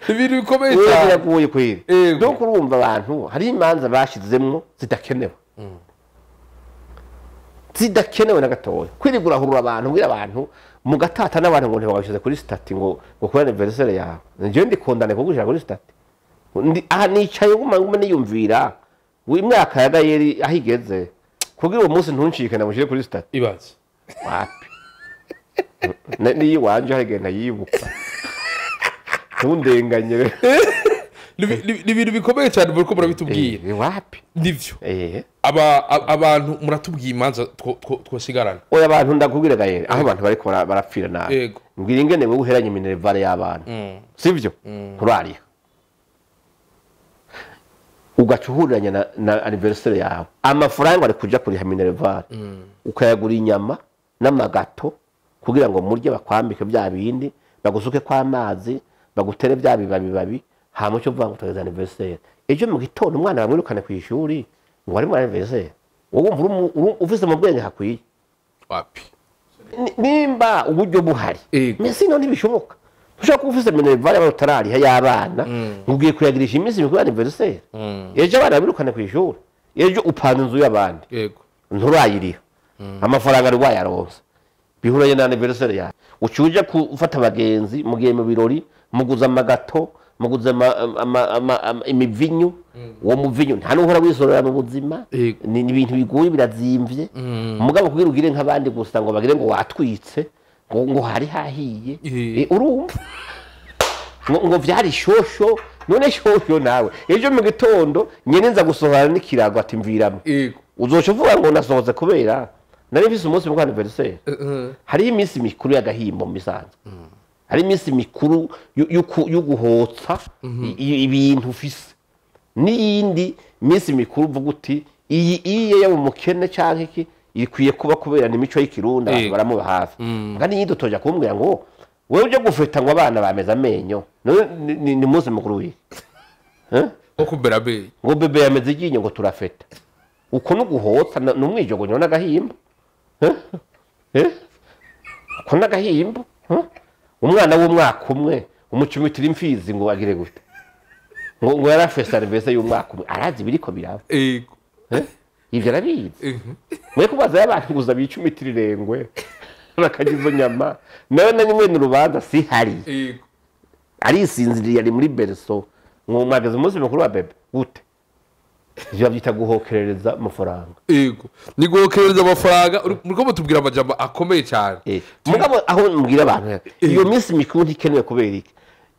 Ibintu bikomeye cyane, biraguye kweri. Donc urumva abantu hari imanza bashizemwo zidakenewe, zidakenewe na gatoya. Kwirigura hurura abantu, mbwira abantu mugatata n'abantu ngo ntibabashize kuri stati ngo kuri anniversaire yawe. Njewe ndikondane kugushira kuri stati. Aha nicaye nguma niyumvira imyaka ya Gayeri aho igeze kugira uwo munsi ntuncike namushire kuri stati. Ibaze wapi niyi wanje hagenda yibuka ntundenganye. Ni ibintu bikomeye cyane muriko murabitubwira. Wapi nivyo abantu muratubwiye imanza twosigarana. Oya abantu ndakubwira Gayeri aho abantu bariko barapfira nabi. Mbwira ingene wewe uheranye minervare y'abana, sivyo? Nturariha ugacuhuriranya na anniversaire yawe, amafaranga ari kuja kuriha minervare, ukayagura inyama n'amagato kugira ngo murye, bakwambike bya bindi, bagusuke kwa amazi, bagutere bya bibabi, hama cyo vuga ngo utageze anniversaire. Ejo mu gitondo umwana bamwirukane ku ishuri ngo ari muri anniversaire, wowe wumva ufise mu bwenge hakwiye? Wapi, nimba uburyo buhari mesi no ntibishoboka. Ushaka kuba ufise minervare y'abana utarariha y'abana, ugiye kuyagirisha iminsi mikuru anniversaire, ejo abana birukane ku ishuri, ejo upanga inzu y'abandi, yego nturayiriha, amafaranga ari wayaronse, bihuranye na anniversaire yawe. Ucuje gufata abagenzi mugiye mu birori, muguza amagato, muguza imivinyu, uwo muvinyu nta n'uhora wisorera mu buzima, ni ibintu biguye birazimvye. Mugabo kugira ugire nk'abandi gusa ngo bagire ngo watwitse, ngo hari hahiye, urumva ngo vyari shosho. None shosho nawe ejo mu gitondo nyene nza gusohora n'ikirago ati mviramo, uzoca uvuga ngo nasohotse kubera nari mfise umunsi mukuru anniversaire. Hari iminsi mikuru y'agahimbo mu bisanzwe, hari iminsi mikuru yo guhotsa ibintu ufise, n'iyindi minsi mikuru uvuga uti iyi iye yaba umukene canke iki ikwiye kuba kubera ni mico y'ikirundi abantu baramuba hafi. Kandi yindi utoja kumbwira ngo wewe uje gufeta ngo abana bameze amenyo, ni umunsi mukuru wiki wo kubera be ngo bebe yameze iryinyo ngo turafeta. Uko no guhotsa n'umwijogonyo n'agahimbo, uko n'agahimbo. Umwana w'umwaka umwe umucumitira imfizi ngo agire gute ngo yarafesa anniversaire y'umwaka umwe, arazi biriko biraba. Yego, ivyo arabizi. Mwe kubaza y'abantu guza bicumitira irengwe bakagira izo nyama, nawe na nyimwe n'urubanza si hari. Yego, arisinziriye ari muri berceau ngo mwageze umunsi mukuru wa bebe gute? Ivyo bavyita guhokerereza amafaranga. Yego, ni guhokerereza amafaranga. Muriko mutubwira amajambo akomeye cyane. Mugabo aho mbwira abantu iyo minsi mikuru ntikenewe kubera iki?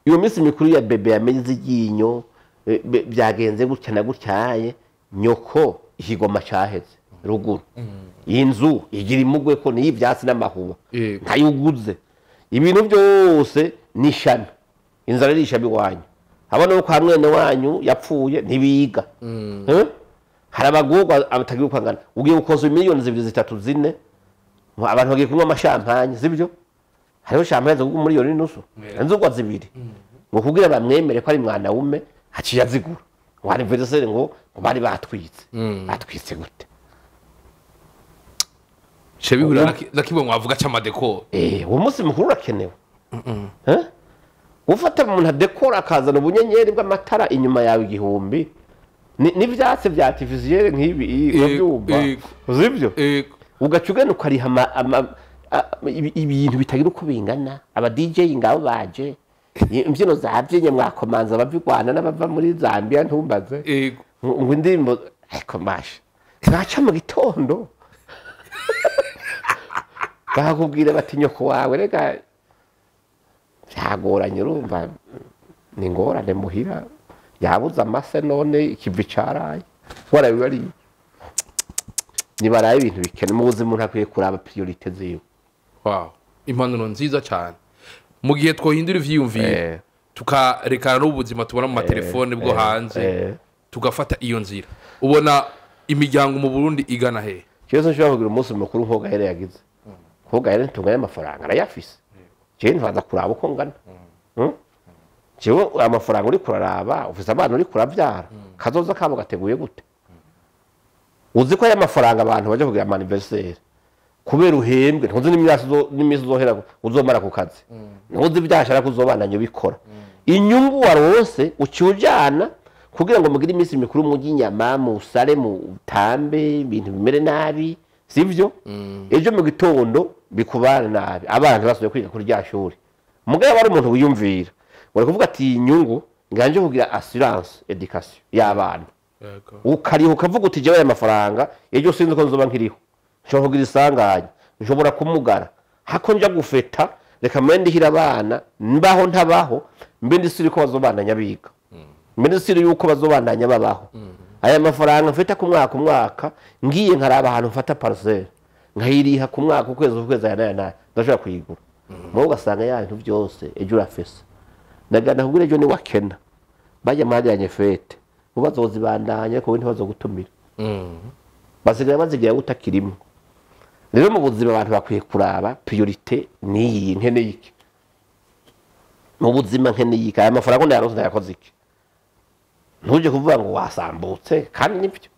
Iyo minsi mikuru ya bebe yameze iryinyo byagenze gutya na gutyaye, Nyoko ikigoma cyaheze ruguru, inzu igira imugwe ko ni ibyatsi n'amahuba, ntayuguze, ibintu byose ni ishami, inzara ari ishami iwanyu, abana bo kwa mwene wanyu yapfuye ntibiga. Hari abagorwa abatagira uko angana, ugiye gukoza miliyoni 2, 3, 4, abantu bagiye kunywa amashampanye, sibyo? Hariho champagne zo kugura miliyoni 1.5, inzogwa 2, ngo kugira bamwemere ko ari mwana wume haciye azigura, ngo anniversaire ngo bari batwitse. Batwitse gute? Shebihura nakibwe mwavuga cy'amadeko. Uwo munsi mukuru urakenewe. Ufata umuntu adekora akazana ubunyenyeri bw'amatara inyuma yawe 1000, n'ivyatsi vya artificiel nk'ibi urabyumva, uzivyo? Ugaca ugenda ukariha ibintu bitagira uko bingana, aba DJ ngabo baje, imbyino zabyinye mwakomanza bava i Rwanda n'abava muri Zambia ntumbaze, ngo indirimbo ariko masha ntaca mu gitondo bakakubwira bati nyoko wawe rega byagoranye, urumva ni ingorane muhira, yabuze amase none ikivi caraye, warabibariye. Nibaraye ibintu bikene mu buzima, umuntu akwiye kuraba priorite ziwe. Wow, impanuro nziza cyane. Mu gihe twohindura ivyiyumviro, tukarekana n'ubuzima tubona mu matelefone bwo hanze, tugafata iyo nzira, ubona imiryango mu Burundi igana he? Kibazo nshobora kugira umunsi mukuru nko Gahere yagize. Nko Gahere ntunganya amafaranga arayafise. Jewe ntibaza kuraba uko ngana. Jewe amafaranga uri kuraraba, ufise abana uri kuravyara, kazoza kabo gateguye gute? Uzi ko aya mafaranga abantu baje kugira ama anniversaire kubera uhembwe, ntuzi n'imisi uzohera uzomara ku kazi, ntuzi ivyashara kuzobandanya ubikora. Inyungu waronse uciujana kugira ngo mugire imisi mikuru mujye inyama, musare, mutambe, ibintu bimere nabi, sivyo? Ejo mu gitondo bikubana nabi, abana basubiye kwiga kuri rya shuri. Mugabo ari umuntu wiyumvira, wari kuvuga ati inyungu nganje kugira assurance education y'abana. Ukariho ukavuga uti jewe aya mafaranga ejo sinzi ko nzoba nkiriho, nshobora kugira isanganya, nshobora kumugara, hako nja gufeta reka mbe ndihira abana mbaho ntabaho, mbe ndisiri ko bazobandanya biga, mbe ndisiri yuko bazobandanya babaho. Aya mafaranga mfeta ku mwaka umwaka ngiye nkaraba ahantu mfata parcelle nkayiriha ku mwaka ukwezi ukwezi aya naya naya ndashobora kuyigura. Mwe ugasanga ya bintu byose ejo urafesa. Ndagana kugira ejo ni wakena bajya mwajyanye fete ubazozibandanya ko ntibazogutumira, basigaye bazigira utakirimo. Rero mu buzima abantu bakwiye kuraba priorite niyi nkeneye iki mu buzima, nkeneye iki, aya mafaranga ndayaronse ndayakoze iki. Ntuje kuvuga ngo wasambutse, kandi nibyo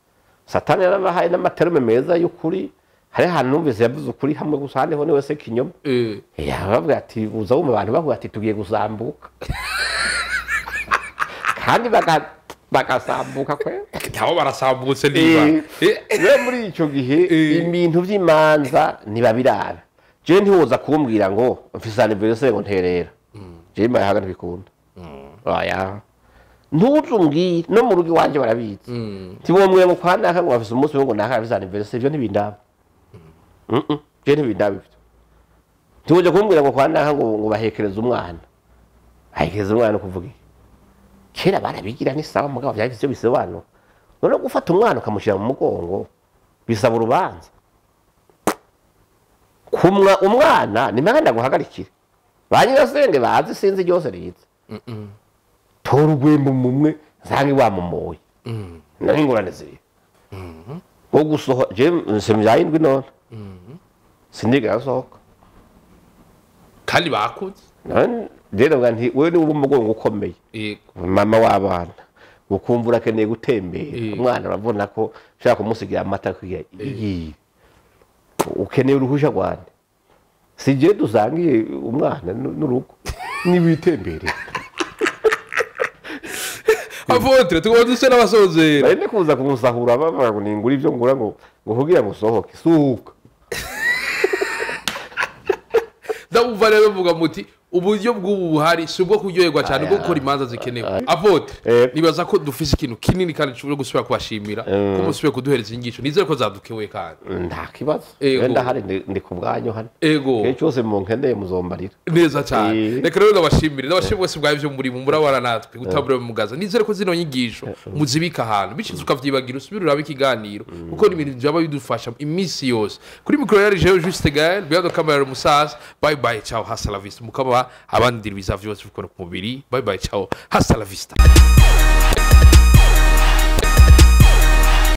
Satani yarabahaye n'amaterme meza y'ukuri. Hari ahantu numvise yavuze ukuri hamwe gusa, handi ho ni wese kinyoma. Yabavuga ati uza wumva abantu bavuga ati tugiye gusambuka, kandi bakasambuka kwe nabo barasambutse niba. Rero muri ico gihe ibintu vy'imanza ntibabiraba. Jewe ntiwoza kumbwira ngo mfise anniversaire ngo nterera, jewe mbaye haga ntibikunda. Oya, ntuzumbwire, no mu rugo iwanje barabizi. Ntibomwe ngo kwa naka ngo bafise umunsi ngo naka afise anniversaire, ivyo ntibindaba. Jewe ntibindaba ivyo. Ntiwoja kumbwira ngo kwa naka ngo bahekereze umwana. Bahekereze umwana kuvuga iki? Kera barabigira ni sawa, mugabo byari bisobanura. None gufata umwana ukamushyira mu mugongo bisaba urubanza. Kumwa umwana ni mpaka ndaguhagarikira, ba nyirasenge bazi sinzi ryose riza, tora urwembe mumwe nsange wamumoye, nari ingorane ziri wo gusohoka. Jewe nsemvyaye indwi none sindigera nsohoka kandi bakuze. Rero nti wewe ni umugongo ukomeye, mama w'abana, ukumva urakeneye gutembera, umwana urabona ko ushaka kumusigira amata kugira iyi, ukeneye uruhusha rwande. Si je dusangiye umwana n'urugo nibitembere. Avotre tugomba duse n'abasozera. Bari kuza kumusahura bavuga ngo ningura ibyo ngura ngo kugira ngo sohoke suka. Ndabumva rero bavuga muti Uburyo bw'ubu buhari si ubwo kuryoherwa cyane, bwo gukora imanza zikenewe. Apôtre, nibaza ko dufise ikintu kinini kandi dushobora gusubira kubashimira ko musubiye kuduhereza inyigisho. Nizere ko zadukewe kandi. Nta kibazo. Ego. Ndahari, ndi ku bwanyu hano. Igihe cyose munkeneye muzombarira. Neza cyane. Reka rero ndabashimire mwese bwawe byo muri murabara natwe gutabura mugaza. Nizere ko zino nyigisho muzibika ahantu bishitse ukavyibagira, usubire urabe ikiganiro, kuko ni ibintu byaba bidufasha iminsi yose. Kuri mikoro yari jewe Juste Gaël, behind the camera umusaza. Bye bye, ciao, hasta la vista. Mukaba abandi ibiza vyose bikora ku mubiri. Bye bye, ciao, hasta la vista.